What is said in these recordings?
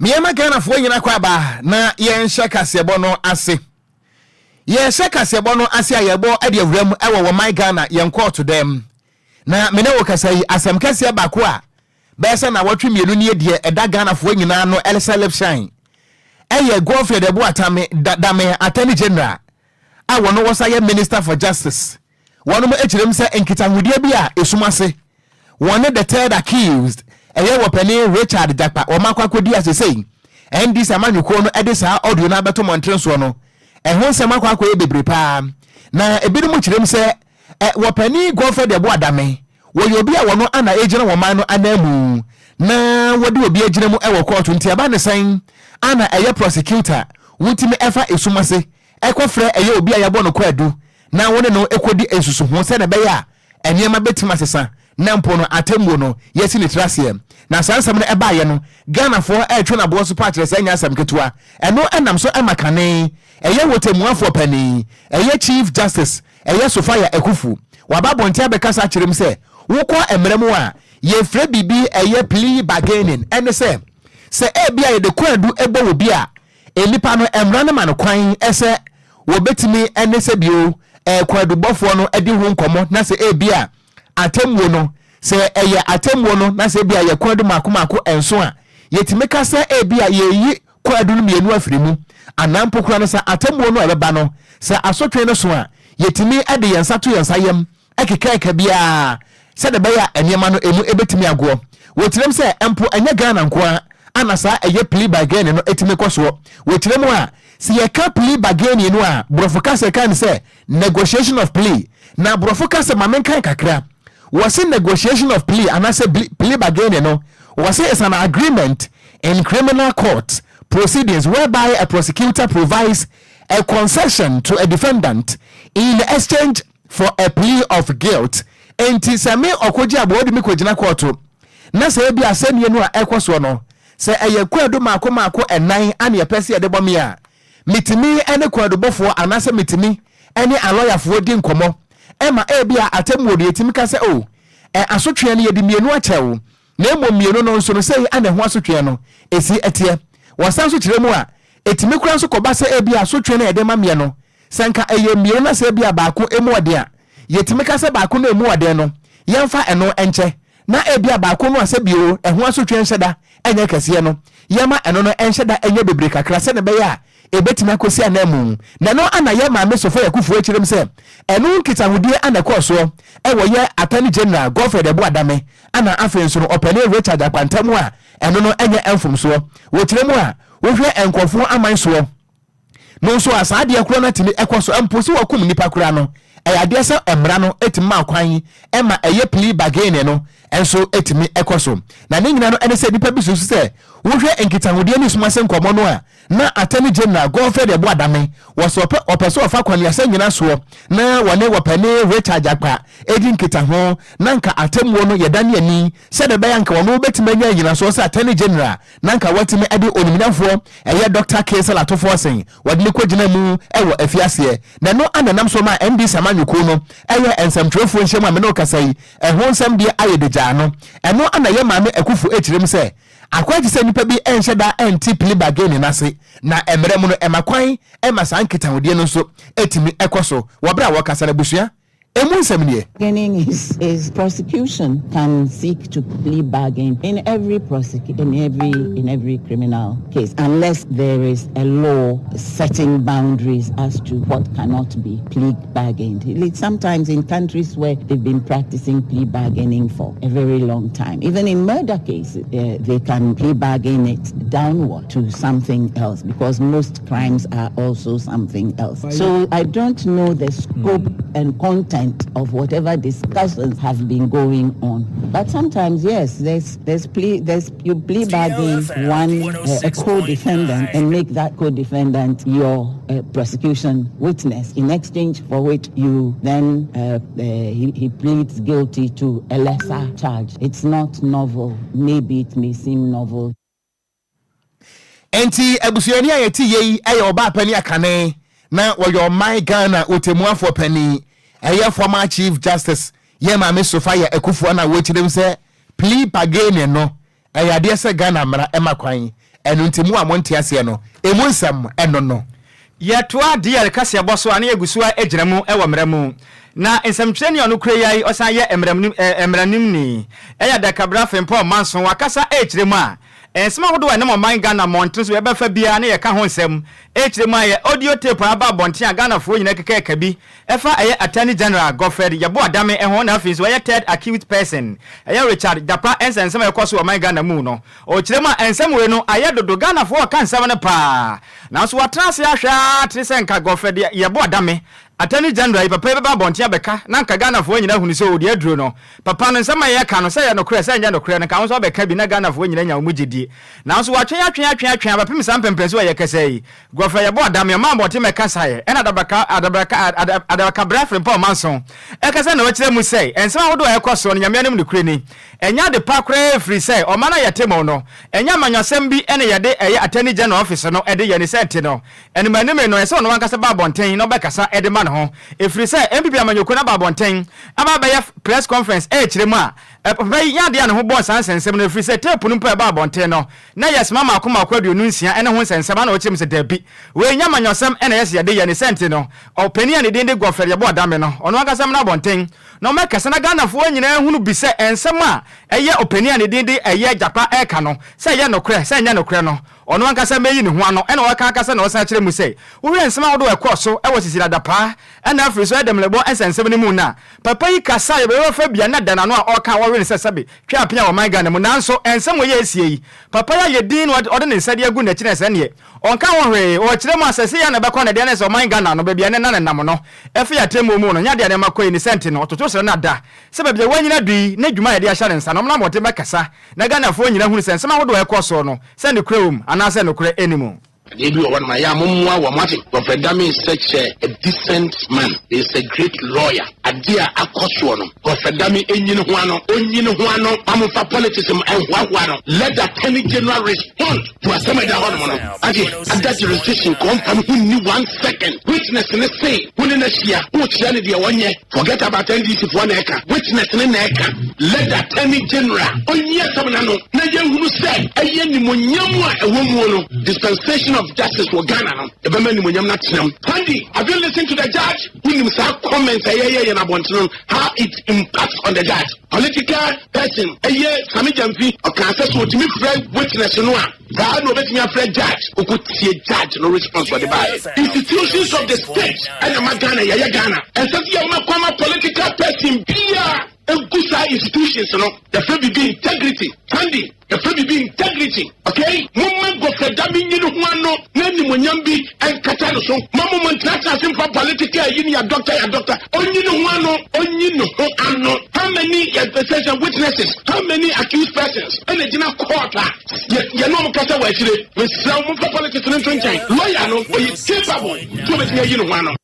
Mmeɛma Ghanafoɔ nyina kɔ aba na yɛnhyɛ kaseɛbɔ no ase. Yɛhyɛ kaseɛbɔ no ase a, yɛbɔ de awura mu wɔ wɔman Ghana yɛn kɔɔto dɛm. Na me ne wo kasa yi, asɛm kɛseɛ baako a bɛyɛ sɛ nawɔtwe 2 nie deɛ ɛda Ghanafoɔ nyinaa no ɛsɛ lip shine ɛyɛ Godfred Yeboah Dame, Attorney General a wɔno wɔsa yɛ Minister for Justice. Wɔnom akyerɛm sɛ nkitahodie bi a esum ase wɔne the third accused, ɛyɛ wɔpanin Richard Jakpa, wɔn akɔ akɔdi asesei NDC amanyɔkuo no de saa audio no abɛto mmɔnten soɔ no, ɛho nsɛm akɔ akɔyɛ bebree paa. Na ebinom kyerɛm sɛ ɛ wɔpanin Godfred Yeboah Dame wɔyɛ obi a wɔno ana egyina wɔn man no anan na wɔde obi agyina mu ɛwɔ kɔɔto, nti ɛba ne sɛn ana ɛyɛ prosecutor wotumi ɛfa esum ase ɛkɔfrɛ ɛyɛ obi a yɛbɔ no kɔɔdu na wɔne no ɛkɔdi nsusuho sɛdeɛ ɛbɛyɛ a nneɛma bɛtumi asesa na mpo no atemmuo no yɛsi ne tiri aseɛ? Na saa nsɛm no ɛbaeɛ no, Ghanafoɔ ɛretwe n'aboɔ so pa akyerɛ sɛ ɛnyɛ asɛm ketewa. Ɛno ɛnam so ɛma kane ɛyɛ wɔtɛmuafoɔ panin, ɛyɛ Chief Justice, ɛyɛ Sophia Akuffo, waba abɔnten abɛkasa akyerɛ mu sɛ wokɔ mmerɛ mu a yɛfrɛ biribi ɛyɛ plea bargaining, ɛne sɛ ebi a yɛde kwaadu ɛbɔ wɔ bi a nnipa no, mmara no ma no kwan ɛsɛ wɔbɛtumi ɛne sɛ bio kwaadubɔfoɔ no ɛdi ho nkɔmmɔ, na sɛ ebi a atemmuo no, sɛ ɛyɛ atemmuo no na sɛ ebi a yɛ kwaadu mako mako nso a, yɛtumi ka sɛ ebi a yɛyi kwaadu no mmienu afiri mu, anaa mpo kora no sɛ atemmuo no a ɛbɛba no, sɛ asotwe no so a, yɛtumi de yɛn nsa to yɛn nsa yam ɛkeka biara sɛdeɛ ɛbɛyɛ a nneɛma no emu ebɛtumi agoɔ. Wɔkyerɛm sɛ mpo ɛnyɛ Ghana nko a ana saa ɛyɛ plea bargaining no ɛtumi kɔ soɔ. Wɔkyerɛ mu a, sɛ yɛka plea bargaining no a, borɔfo kasa ka ne sɛ negotiation of plea. Na borɔfo kasa ma menkan kakra, wɔse negotiation of plea anaasɛ plea bargaining no, wɔse is an agreement in criminal court proceedings whereby a prosecutor provides a concession to a defendant in exchange for a plea of guilt. Enti sɛ me ɔkɔgye aboɔ de me kɔgyina kɔɔto na sɛ ebi asɛnniɛ no a ɛkɔ soɔ no, sɛ ɛyɛ kwaadu maako maako ɛnan ane ɛpɛ sɛ yɛde bɔ me a, metumi ne kwaadubɔfoɔ anaasɛ metumi ne alɔyafoɔ di nkɔmmɔ ɛma ebi a atemmuo no yɛtumi ka sɛ o ɛ asotweɛ no yɛde mmienu akyɛw, na mmom mmienu no nso no sɛyi ana ɛho asotweɛ no ɛsi ɛteɛ. Wɔsan so kyerɛ mu a, ɛtumi kora nso kɔba sɛ ebi asotweɛ no yɛde ma mmiɛ no, sɛ nka ɛyɛ mmienu na sɛ ebi a baako emu ɔden a, yɛtumi ka sɛ baako no emu ɔden no yɛmfa ɛno nkyɛ, na ebi a baako no a sɛ bio ɛho asotwe nhyɛ da ɛnyɛ kɛseɛ no, yɛma ɛno no ɛnhyɛ da ɛnyɛ bebree kakra sɛne ɛbɛyɛ a ɛbɛtumi akɔsi anan mu. Na ɛno ana yɛ maame Sophia Akuffo akyerɛm sɛ ɛno nkitahodie ana ɛkɔɔ soɔ ɛwɔ yɛ Attorney General Godfred Yeboah Dame ana afei nso no ɔpanin Richard Jakpa ntam a ɛno no ɛnyɛ mfomsoɔ. Wɔkyerɛ mu a, wohwɛ nkɔfoɔ aman soɔ no nso a, saa adeɛ korɔ no atumi ɛkɔ so. Mpo sɛ wɔkum nipa koraa no, ɛyɛ adeɛ sɛ mmara no ɛtumi ma kwan ɛma ɛyɛ plea bargaining no nso ɛtumi ɛkɔ so. Na ne nyinaa no ɛne sɛ nipa bi susu sɛ wohwɛ nkitahodie ne suma sɛ nkɔmmɔ no a na Attorney General Godfred Yeboah Dame wɔsɛ ɔpɛ sɛ ɔfa kwanuasɛ nyina soɔ na wɔne wɔpɛne Richard Jakpa ɛdi nkitaho na nka atemmuo no yɛda ne ani sɛdeɛ ɛbɛyɛ nka wɔno wobɛtumi anya nyinasoɔ sɛ Attorney General na nka watumi de onimnyamfoɔ ɛyɛ Dr. Cassiel Ato Forson wɔde ne kɔgyina mu ɛwɔ afiaseɛ. Na ɛno ananam so ma NDC amanyɔkuo no ɛyɛ nsɛmtwerɛfoɔ nhyɛmu a mene kasa yi, ɛho nsɛm deɛ ayɛ de gyaa no. Ɛno ana yɛ maame Akuffo akyerɛ mu sɛ akwan te sɛ nnipa bi ɛnhyɛ da ɛnte plea bargaining n'ase, na mmerɛ mu no ɛma kwan ɛma saa nkitahodie no nso ɛtumi ɛkɔ so. Wɔ berɛ a wɔkasa no, abusua, emu nsɛm nie. Bargaining is prosecution can seek to plea bargain in every criminal case unless there is a law setting boundaries as to what cannot be plea bargained. Like sometimes in countries where they've been practicing plea bargaining for a very long time, even in murder cases, they can plea bargain it downward to something else because most crimes are also something else. So I don't know the scope and content of whatever discussions have been going on. But sometimes, yes, there's plea there's you plea bargain one a co-defendant and make that co-defendant your prosecution witness, in exchange for which you then he pleads guilty to a lesser charge. It's not novel. Maybe it may seem novel. Enti abusuani a yɛte yɛ yi ɛyɛ ɔbaa pani akane na wɔyɛ ɔman Ghana otemuafoɔ pani, ɛyɛ former Chief Justice, yɛ maame Sophia Akuffo, na wɔkyerɛ mu sɛ plea bargaining no ɛyɛ adeɛ sɛ Ghana mmara ɛma kwan. Ɛno nti mu a monte aseɛ no, ɛmu nsɛm ɛno no. Yɛtoa DR kaseɛbɔ so a na yɛgu so a gyina mu wɔ mmara mu. Na nsɛmtwerɛni a ɔno kura yi ara yi ɔsan yɛ mmaranimni. Ɛyɛ Adakabra Frimpong Manso wakasa rekyerɛ mu a nsɛm ahodoɔ a ɛnam ɔman Ghana mmɔntene so yɛbɛfa biara na yɛka ho nsɛm rekyerɛ mu a ɛyɛ audio tape a aba abɔnten a Ghanafoɔ nyinaa keka bi ɛfa ɛyɛ Attorney General Godfred Yeboah Dame ho na afei nso ɛyɛ third accused person ɛyɛ Richard Jakpa nsɛnsɛm a ɛkɔ so wɔ ɔman Ghana mu no. Ɔkyerɛ mu a nsɛm wei no ayɛ dodo Ghanafoɔ reka nsɛm no paa nanso wɔatena ase ahwɛ ara te sɛ nka Godfred Yeboah Dame Attorney General yi papa yi bɛba abɔnten abɛka na anka Ghanafoɔ nyina ahunu sɛ oo deɛ aduro no papa no nsɛm a yɛka no sɛ ɛyɛ nokorɛ sɛ ɛnyɛ nokorɛ no nka wo nso abɛka bi na Ghanafoɔ nyina anya wo mu gyedie. Nanso watwɛn atwɛn atwɛn atwɛn abɛpem saa mpɛnpɛnsoɔ a yɛkasa yi. Godfrey Yeboah Dame ɔmaa abɔnten mɛkasaeɛ ɛna Adabaka Adabraka Ada Adabakabrɛ Frimpong Manso ɛkasa na wakyerɛ mu sɛ nsɛm ahodoɔ a ɛkɔ soɔ no Nyame anim nokorɛ ni ɛnyɛ ade pa koraa ɛfiri sɛ ɔman a yɛte mu no ɛnyɛ amanyɔsɛm bi na yɛde ɛyɛ Attorney General Office no de yɛ ne sɛ nti no Animanimee no, ɛsɛ sɛ ɔno ankasa ba abɔnten na ɔbɛkasa de ma ne ho, ɛfiri sɛ NPP amanyɔkuo no aba abɔnten aba abɛyɛ press conference rekyerɛ mu a, papa yi nyɛ adeɛ a ne ho bɔɔ saa nsɛnsɛm no, ɛfiri sɛ tape no mpo a ɛbaa abɔnten no, na ɛyɛ sima mmaako mmaako 26 ne ho nsɛnsɛm, ana ɔkyerɛ mu sɛ dabi, wei nyɛ amanyɔsɛm na ɛyɛ sɛ yɛde yɛ, ne sɛ nti no, ɔpanin a ne din de Godfred Yeboah Dame no, ɔno ankasa mmra abɔnten na ɔmmɛkasa na Ghanafoɔ nyinaa nhunu bi sɛ nsɛm a ɛyɛ ɔpanin a ne din de ɛyɛ Jakpa reka no, sɛ ɛyɛ nokorɛ, sɛ ɛnyɛ nokorɛ no. Ɔno ankasa mɛyi ne ho ano, ɛna ɔka ankasa na ɔsan kyerɛ mu sɛ, Wohwɛ nsɛm ahodoɔ a ɛkɔɔ so wɔ Sisira Adapaa ɛna afiri so Edem Lebɔ nsɛnsɛm no mu no a, papa yi kasa a yɛbɛyɛ ɔfa bia na da n'ano a ɔreka a wɔwe no sɛ sɛbe twa apea wɔ ɔman Ghana mu nanso nsɛm wei a ɛsie yi, papa yi ayɛ dinn na ɔde ne nsa de agu n'akyi na sɛ ɛnneɛ ɔnka ho hwee. Ɔkyerɛ mu a sɛ sei ara na ɛbɛkɔ no deɛ na ɛsɛ ɔman Ghana no baabi a ɛnɛ na nenam no ɛfiri atemmuo mu no nyɛ adeɛ a nneɛma kɔ yi ne sɛ nti no ɔtoto srɛ no ada sɛ baabi a wanyini adu yi ne dwuma a yɛde ahyɛ ne nsa no ɔmmra mmɔnten mmɛkasa na Ghanafoɔ nyina hunu sɛ nsɛm ahodoɔ a ɛkɔ soɔ no, sɛ nokorɛ wɔ mu anaasɛ nokorɛ nni mu. Adeɛ bi wɔ hɔ nom a ɛyɛ a mommoa wɔn ate. Godfrey Dame is such a, a decent man, he is a great lawyer. Adeɛ a akɔ soɔ no, Godfrey Dame nyi ne ho ano, ɔnyi ne ho ano, ma momfa politics mu nhoahoa no. Let the attorney general respond to asɛm a ɛda hɔ nom no. Ate, other jurisdiction kɔ mfa ne ho nni one second. Witness ne se wo ne no ahyia, wokyerɛ no deɛ ɔnyɛ. Forget about NDC foɔ na ɛka, witness ne na ɛka. Let the attorney general ɔnyi asɛm no ano na yɛnhunu sɛ ɛyɛ nimonyam a ɛwɔ muo no, dispensation of justice wɔ Ghana no, ɛbɛma nimonyam no atena mu. Sandy, have you listened to the judge? Wonim saa comments a yɛyɛ yɛn abɔntene no, how it impacts on the judge. Political person ɛyɛ Sami Gyamfi, ɔkaa sɛ sɛ ɔtumi frɛ witness no a, Saa na obetumi afrɛ judge oko tie judge no response ɔde baayɛ. Institutions of the state ɛna ma Ghana yɛyɛ Ghana. Ɛnsɛ sɛ yɛma kwan ma political person biara egu saa institutions no. Yɛfrɛ biribi integrity. Sandy, yɛfrɛ biribi integrity. Okay? Momma Godfrey Dame nyi ne ho ano na animuonyam bi nkata no so. Ma mo mo ntenatena ase mfa political ayi ne yɛ doctor yɛ doctor. Onyi ne ho ano, onyi ne ho ano. How many yɛ witnesses? How many accused persons? Ɛna gyina court a Yɛ yɛne wɔn kasa wɔ akyire. Mesrɛ wo momfa politics no nto nkyɛn. Lawyer no ɔyɛ capable sɛ ɔbɛtumi ayi ne ho ano.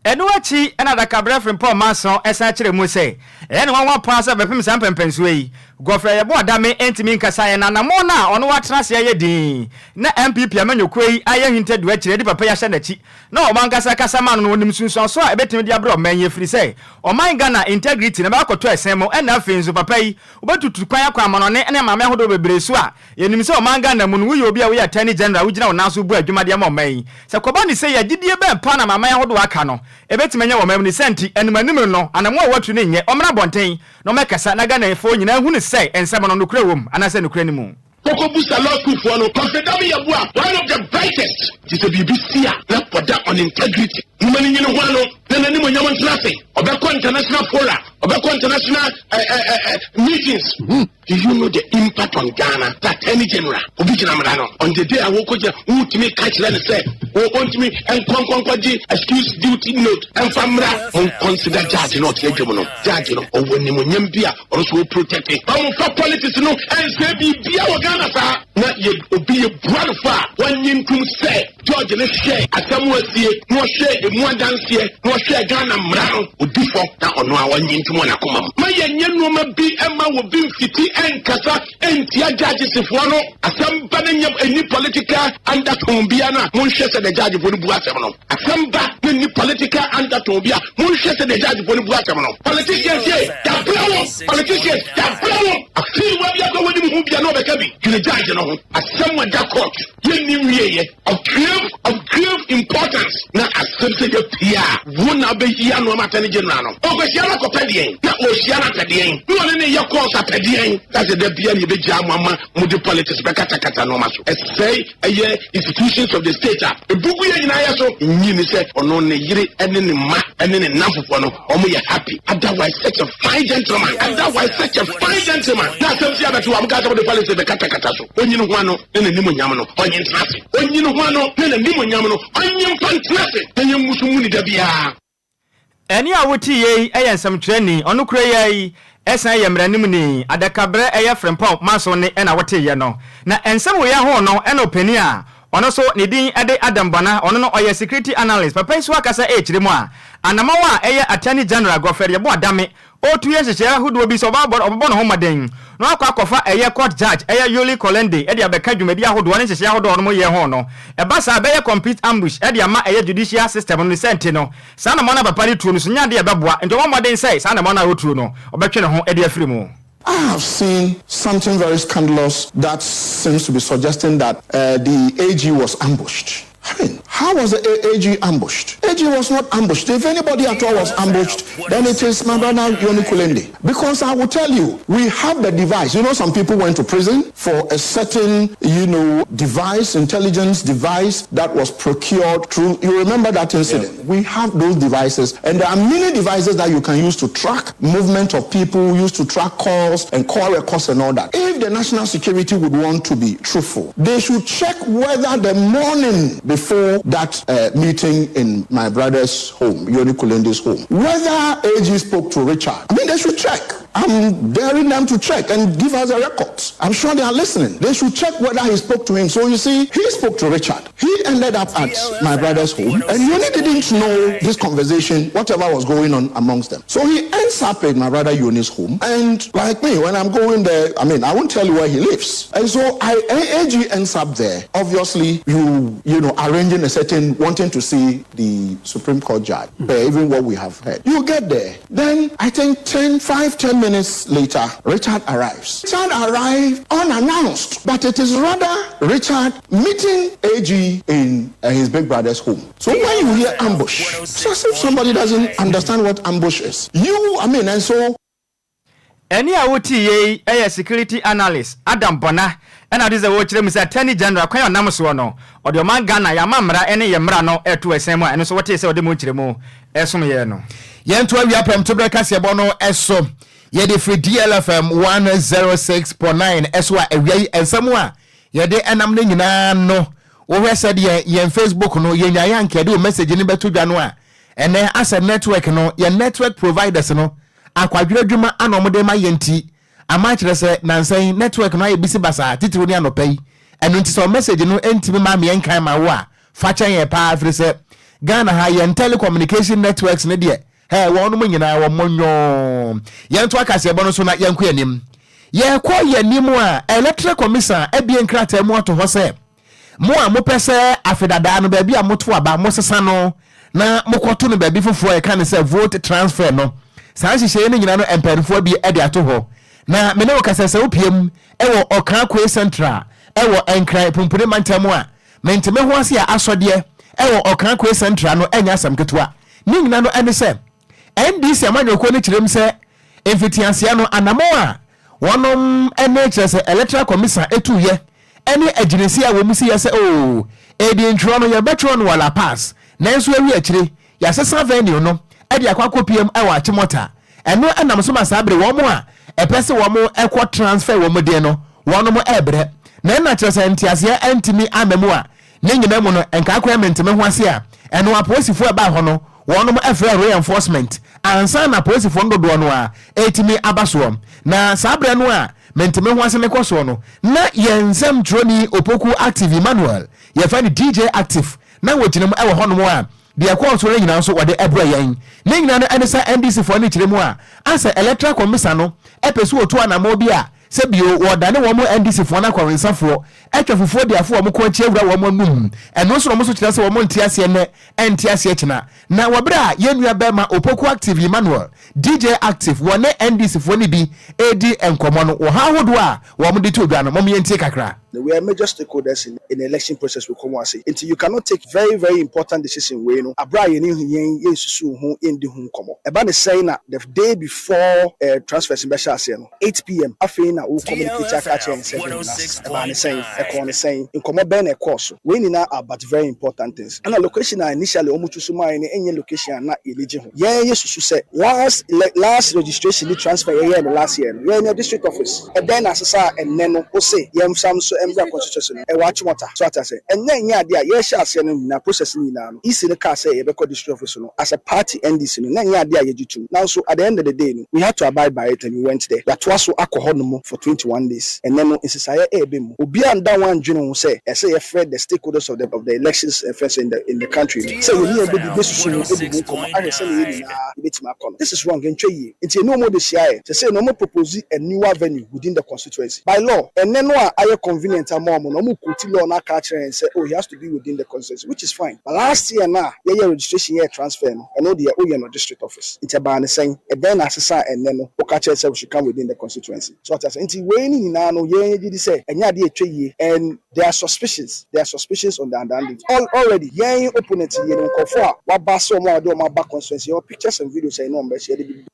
Ɛno akyi na adakaberɛ Frimpong Manson san kyerɛɛ mu sɛ, Ɛyɛ no nwanwa paa sɛ bɛpem saa mpɛnpɛnsoɔ yi, Godfrey Yeboah Dame ntumi nkasaeɛ na anammɔn no a ɔno atena ase ayɛ dinn na NPP amanyɔkuo yi ayɛ hintadua akyire de papa yi ahyɛ n'akyi na wɔn ankasa kasa ma no no ɔnim nsunsuansoɔ a ɛbɛtumi de abrɛ ɔman yi ɛfiri sɛ ɔman Ghana integrity na ɛbɛakɔtɔ ɛsɛn mu ɛna afei nso papa yi Wobɛtutu kwan akɔ amanɔne ne amanaman ahodoɔ bebree so a yɛnim sɛ ɔman Ghana mu no woyɛ obi a woyɛ Attorney General a wogyina wo nan so bu adwuma de ama ɔman yi. Sɛ kɔba no sei a, gyidie bɛn paa na amanaman ahodoɔ a aka no ɛbɛtumi anya wɔ ɔman mu? Ne saa nti, animanim no, anammɔn a wɔatu no nyɛ, wɔmmra abɔnten na wɔmmɛkasa na Ghanafoɔ nyinaa nhunu sɛ nsɛm no, nokorɛ wɔ mu anaasɛ nokorɛ nni mu. Kɔkɔ busa law school foɔ no. Kɔfɛ Dame Yeboah, one of the brightest. Nti sɛ biribi si a na ɔda on integrity. Momma no nyi ne ho ano na n'animuonyam ntena ase. Ɔbɛkɔ international fora, ɔbɛkɔ international eh, eh, eh, eh, meetings. Hmm. Do you know the impact on Ghana? The attorney general, obi gyina mmara no. On the day a wɔkɔ gyina, wotumi ka kyerɛ no sɛ, wɔntumi nkɔnkɔnkɔgye excuse duty note ɛmfa mmra. Mo consider judge no ɔte adwam no. Judge no, ɔwɔ animuonyam bi a ɔno nso wɔ protect. Ɔmo politics no ɛnsɛ biribia wɔ Ghana saa. Na yɛ obi yɛ bua no fa a wɔnye ntum sɛ George no hwɛ asɛm asie na ɔhwɛ emu adanseɛ na ɔhwɛ Ghana mmara no odi fɔ na ɔno a wɔnye ntum wɔ n'akoma mu. Ma yɛnyɛ nneɛma bi ɛma wɔ bi mfiti. Ɛnkasa ɛntia judges foɔ no. Asɛm ba no nyɛ ɛni political undertone bia no a, monhwɛ sɛ the judge foɔ no bu asɛm no. Asɛm ba no ni political undertone bia, monhwɛ sɛ the judge foɔ no bu asɛm no. Politicians ye yabrɛ wɔn, politicians yabrɛ wɔn. Afei wa bi akɔ wɔnim ho bia na ɔbɛka bi dwene judge no ho asɛm. Wada court yɛnni wieɛ of grave importance na asɛm sɛ yɛ pie a, wo na bɛyia no ama Attorney General no ɔkɔhyia no akɔpɛ deɛn na ɔhyia no apɛdeɛn na ɔne ne yɛ course apɛdeɛn ka sɛ da bia ne yɛbɛgyaa mo ama mode politics bɛkatakata nɔɔma so, ɛsɛe ɛyɛ institutions of the state a ɛbugu yɛ nyinaa yɛ so. Nyi ne sɛ ɔno ne yere ɛne ne mma ɛne ne namfofoɔ no, ɔmo yɛ happy. Otherwise, such a fine gentleman, otherwise such a fine gentleman, na asɛm si abɛto wa mo ka sɛ mode politics bɛkatakata so. Onyini ho ano ne n'anim onyam no, ɔnye ntena ase. Onyini ho ano ne n'anim onyam no, ɔnye mfa ntena ase na yɛn musu mu ne da biara. Ɛne a wote yei yɛ nsɛmtwerɛni, ɔno kura yi ɛsan yɛ mmaranim ni adakaberɛ ɛyɛ Frempɔn Manso ne ɛna woteyɛ no. Na nsɛm wei ho no, ɛna ɔpanin a ɔno nso ne din de Adam Bana, ɔno no ɔyɛ security analyst papa yi, so akasa ɛkyerɛ mu a, anamawa a ɛyɛ Attorney General Godfred Yeboah Dame ɔtu yɛ nhyehyɛeɛ ahodoɔ bi sɛ ɔbɛbɔ ne ho mmɔden na wakɔ akɔfa ɛyɛ court judge ɛyɛ Yonny Kulendi ɛde abɛka dwumadi ahodoɔ ne nhyehyɛeɛ ahodoɔ ɔno yɛ ho no, ɛba saa bɛyɛ complete ambush ɛde ama ɛyɛ judicial system no. Sɛ nti no, saa namɔ no papa no tuo no so nya adeɛ ɛbɛboa, nti ɔbɔ mmɔden sɛ saa namɔ no a ɔtuo no, ɔbɛtwe ne ho ɛde afiri mu. I have seen something very scandalous that seems to be suggesting that the AG was ambushed. I mean, how was the AG ambushed? AG was not ambushed. If anybody at all was ambushed, then it is my brother Yonny Kulendi. Because I will tell you, we have the device. Some people went to prison for a certain device, intelligence device that was procured through. You remember that incident? Yeah. We have those devices, and there are many devices that you can use to track movement of people, use to track calls and call records and all that. If the national security would want to be truthful, they should check whether the morning before that meeting in my brother's home, Yonny Kulendi's home, whether AG spoke to Richard. I mean, they should check. I'm daring them to check and give us the records. I'm sure they are listening. They should check whether he spoke to him. So you see, he spoke to Richard. He ended up at my brother's home, and Yonny didn't know this conversation, whatever was going on amongst them. So he ends up in my brother Yonny's home, and like me, when I'm going there, I mean, I won't tell you where he lives. And so AG ends up there. Obviously, you arranging a certain, wanting to see the Supreme Court judge, even what we have heard. You get there. Then I think 10, 5, 10 minutes later, Richard arrives. Richard arrived unannounced, but it is rather Richard meeting AG in his big brother's home. So when you hear ambush, it's as if somebody doesn't understand what ambush is. You, I mean, and so Ɛne a wotii yei ɛyɛ security analyst Adam Bɔna, ɛna ɔde sɛ wɔkyerɛ mu sɛ Attorney General kwan a ɔnam soɔ no, ɔde ɔman Ghana yɛama mmara ɛne yɛ mmara no ɛto ɛsɛn mu a, ɛno nso wɔtee sɛ ɔde mu nkyerɛ mu ɛsom yɛ no. Yɛnto awia prɛmtoberɛ kaseɛbɔ no ɛso. Yɛde firi DLFM 106.9 ɛso a, awia yi nsɛm a yɛde ɛnam no nyinaa no, wohwɛ sɛdeɛ yɛn Facebook no yɛnyaeɛ anka yɛde wo message no bɛto dwa no a, ɛnɛ asɛ network no, yɛn network providers no akwadwerɛ adwuma ana ɔmode ma yɛn, nti ama kyerɛ sɛ nansan network no ayɛ bisi basaa titiriw ne anɔpa yi. Ɛno nti sɛ o message no ntumi ma meɛ nkan ma wo a, fa kyɛn yɛ paa, firi sɛ Ghana ha yɛn telecommunication networks no deɛ ɛ wɔn mo nyinaa wɔn mo nyɔɔ. Yɛn to akaseɛbɔ no so na yɛnkɔ anim. Yɛkɔ yɛn anim a, Electoral Commission abie nkrataa mu ato hɔ sɛ mo a mopɛ sɛ afedadaa no baabi a moto aba mosesa no na mokɔto no baabi foforɔ a yɛka ne sɛ vote transfer no, saa nhyehyɛeɛ no nyinaa no, mpanimfoɔ bi de ato hɔ. Na mene wo kasa sɛ wopiem ɛwɔ Ɔkaakoe Central ɛwɔ Nkran Pumpuni mantam a, menteme ho ase a asɔdeɛ ɛwɔ Ɔkaakoe Central no ɛnyɛ asɛm ketewa. Ne nyinaa no ɛne sɛ NDC amanyɔkuo no kyerɛ mu sɛ mfitiaseɛ no, anammɔ a wɔnom ɛne kyerɛ sɛ Electoral Commission ɛtuyɛ ɛne agyinasi a wɔn si yɛ sɛ oo ɛdi ntwerɛ no yɛbɛtwerɛ no wɔ Lapaz, nanso awi akyire yɛasesa venue no ɛde akɔ akɔpiem ɛwɔ Achimota. Ɛno ɛnam so ma saa bere wɔn a ɛpɛ sɛ wɔn ɛkɔ transfer wɔn deɛ no, wɔn ɛɛbrɛ na ɛna kyerɛ sɛ nteaseɛ ɛntumi ama mu a, ne nyinaa mu no nka akɔyɛ menteme ho ase a, ɛno apolisifoɔ ɛbaa hɔ no, wɔn ɛfrɛ reinforcement ansa na apolisifoɔ no dodoɔ no a ɛtumi aba soɔ. Na saa berɛ no a menteme ho ase ne kɔ soɔ no, na yɛn nsɛm twerɛni Opoku Active Emmanuel, yɛfrɛ no DJ Active, na wɔgyina mu ɛwɔ hɔnom a, deɛ ɛkɔɔ so no nyinaa nso wɔde ɛbrɛ yɛn. Ne nyinaa no ɛne sɛ NDC foɔ no kyerɛ mu a, asɛ Electoral Commission no ɛpɛ so wɔtu anammɔ bi a. Sɛ bio, wɔdane wɔn NDC foɔ no akɔwensafoɔ, atwa fufuo de afo wɔn kɔn akyi awura wɔn anum. Ɛno nso na wɔn nso kyerɛ sɛ wɔn nte aseɛ nnɛ, ɛnte aseɛ kyena. Na wɔ berɛ a yɛn nua barima Opoku Active Emmanuel, DJ Active, wɔ ne NDC foɔ no bi redi nkɔmmɔ no, ɔhaw ahodoɔ a wɔn de too dwa no, mom yɛntie kakra. We are major stakeholders in in the election process wɔ kurom ase nti you cannot take very very important decision wei no aberɛ a yɛne yɛn yɛnsusuw ho, yɛndi ho nkɔmmɔ. Ɛba ne sɛn na the day before transfers no bɛhyɛ aseɛ no, 8 p.m., afei na wo communicate aka akyerɛ yɛn sɛ venue no ase? Ɛbaa ne sɛn? Ɛkɔɔ ne sɛn? Nkɔmmɔ bɛn na ɛkɔɔ so? Wei nyinaa are but very important things. Ɛna location a initially wɔn tu so maa yɛn no ɛnyɛ location a na yɛni gye ho. Yɛn yɛsusu sɛ last registration ne transfer yɛyɛɛ no last year no, yɛn nyɛ district office. Ɛdɛn na asesa a ɛnnɛ no wo se yɛmfa nso mmra constituency no ɛwɔ Achimota? So ate ase? Ɛnyɛ nyɛ adeɛ a yɛhyɛ aseɛ no nyinaa, process no nyinaa no, EC no kaa sɛ yɛbɛkɔ district office no, as a party NDC no, na nyɛ adeɛ a yɛgye tom. Nanso at the end of the day no, we had to abide by it and we went there. Yɛatoa so akɔ hɔ nom for 21 days. Ɛnɛ no nsesaeɛ ɛɛbɛ mu. Obiara nda wɔn andwene ho sɛ ɛsɛ yɛfrɛ the stakeholders of the elections first in the country no sɛ yɛne yɛn bɛdi bɛsusu ho, ɛdi ho nkɔmmɔ ahwɛ sɛnea yɛn nyinaa yɛbɛtumi akɔ no. This is wrong, ntwa yie. Nti ɛne wɔn de hyia yɛ sɛ na wɔn propose a newer venue within the constituency. By law, ɛnɛ no a ayɛ convenient ama wɔn no, wɔn quote law na aka akyerɛ yɛn sɛ, oh, he has to be within the constituency, which is fine, but last year na yɛyɛ registration, yɛ transfer no, ɛno deɛ woyɛ no district office. Nti ɛbaa ne sɛn? Ɛdɛn na asesa a ɛnɛ no woka kyerɛ sɛ we should come within the constituency? So ɔte ase? Nti wei ne nyinaa no, yɛn gye di sɛ ɛnyɛ adeɛ atwa yie and there are suspicions on the understanding. Already yɛn opponent yɛ no, nkɔfo a waba sɛ ɔmo a wɔde ɔmo aba constituency, yɛwɔ pictures and videos a yɛn no ɔmo bɛhyɛ yɛde bi.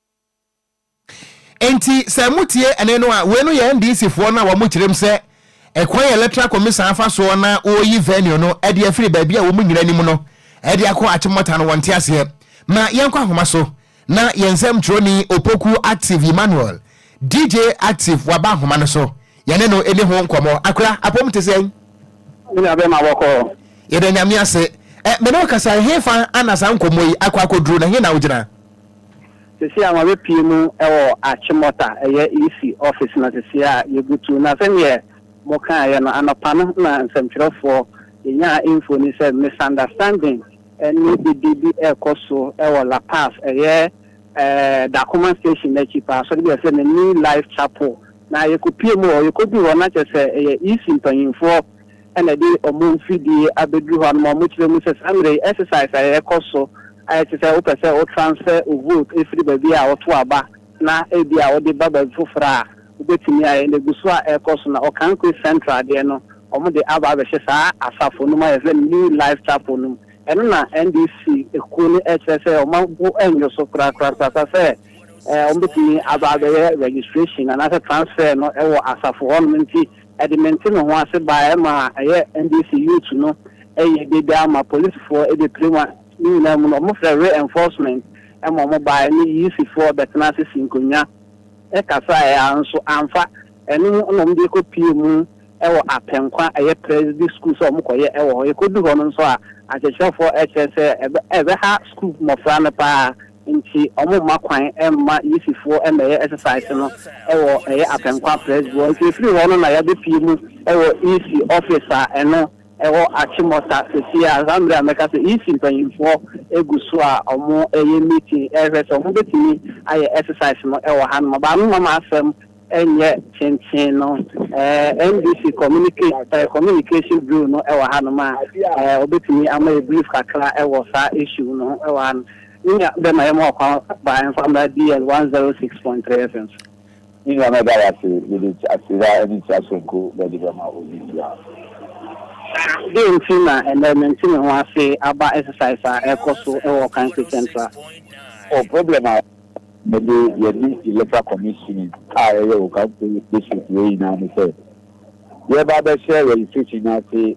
Enti sɛ motie ɛne no a, wei no yɛ NDC foɔ no a wɔn kyerɛm sɛ ɛkwan yɛ Electoral Commission afa soɔ na wɔyi venue no ɛde afiri baabi a wɔn nyina anim no ɛde akɔ Achimota no, wɔnte aseɛ. Ma yɛnkɔ ahoma so na yɛn nsɛm twerɛni Opoku Active Emmanuel, DJ Active, waba ahoma no so, yɛne no ɛni ho nkɔmmɔ. Akora, apɔm te sɛn? Nea bɛma bɔkɔ. Yɛda Nyame ase. Ɛ mene wo kasa hefa ana saa nkɔmmɔ yi akɔ akɔduru na he na wogyina? Sisi a mabɛpie mu wɔ Achimota, ɛyɛ EC office na sisi a yɛgutu na sɛneɛ mokaeɛ no, anɔpa no na nsɛmtwerɛfoɔ yɛnyaa info ni sɛ misunderstanding ne dede bi ɛrekɔ so ɛwɔ Lapaz, ɛyɛ Dakoma station n'akyi paa, so de bi sɛ ne New Life Chapel. Na yɛkɔpie mu hɔ, yɛkɔduru hɔ na kyerɛ sɛ ɛyɛ EC mpanyimfoɔ ɛna de ɔmo mfidie abɛduru hɔ no ma ɔmo kyerɛ mu sɛ saa mmerɛ yi exercise a yɛkɔ so ayɛ te sɛ wopɛ sɛ wo transfer wo vote efiri baabi a wɔto aba na ebi a wɔde ba baabi foforɔ a wobɛtumi ayɛ, na egu so a ɛrekɔ so. Na Okaikwei Central deɛ no, wɔn de aba abɛhyɛ saa asafo no mu a yɛfrɛ no New Life Chapel no mu. Ɛno na NDC ekuo no ɛkyerɛ sɛ wɔn abo ɛnyo so korakora sɛ wɔn bɛtumi aba abɛyɛ registration anaasɛ transfer no ɛwɔ asafo hɔnom. Nti ɛde mente ne ho ase baa ɛma ɛyɛ NDC youth no ɛyɛ dede ama polisifoɔ ɛbɛpire mu a ne nyinaa mu no, wɔn frɛ reinforcement ɛma wɔn baa ne EC foɔ bɛtena ase si nkonnwa ɛkasa. Ɛyɛ nso amfa ɛno na wɔn de kɔ pie mu ɛwɔ Apɛnkwa, ɛyɛ Presby School, sɛ wɔn kɔyɛ ɛwɔ hɔ. Yɛkɔdu hɔ no nso a, akyerɛkyerɛfoɔ ɛkyerɛ sɛ ɛbɛha school mmɔfra no paa, nti wɔn mma kwan ɛmma EC foɔ ɛmɛyɛ exercise no ɛwɔ ɛyɛ Apɛnkwa Presby hɔ. Nti efiri hɔ no na yɛabɛpie mu ɛwɔ EC office a ɛno ɛwɔ Achimota sisi a saa mmerɛ a mɛka sɛ EC mpanyinfoɔ egu so a wɔn ɛyɛ meeting ɛhwɛ sɛ wɔn bɛtumi ayɛ exercise no ɛwɔ hanom. Ɔbaano mama asɛm ɛnyɛ tenten no, NDC communication bureau no ɛwɔ hanom a ɔbɛtumi ama yɛ brief kakra ɛwɔ saa issue no ɛwɔ hanom. Ne nua bɛma yɛ ma ɔkwan ba mfa mmra DL 106.3 FM so. Ne nua, mɛda wo ase. Mede aseda ne nkyia sonko bɛde bɛma obi biara. Deɛ nti na ɛnɛ mente me ho ase aba exercise a ɛkɔ so ɛwɔ Okaikwei Central? O problem a mede yɛne Electoral Commission a ɛyɛ Okaikwei district wei nyinaa ne sɛ yɛba bɛhyɛ registration no ase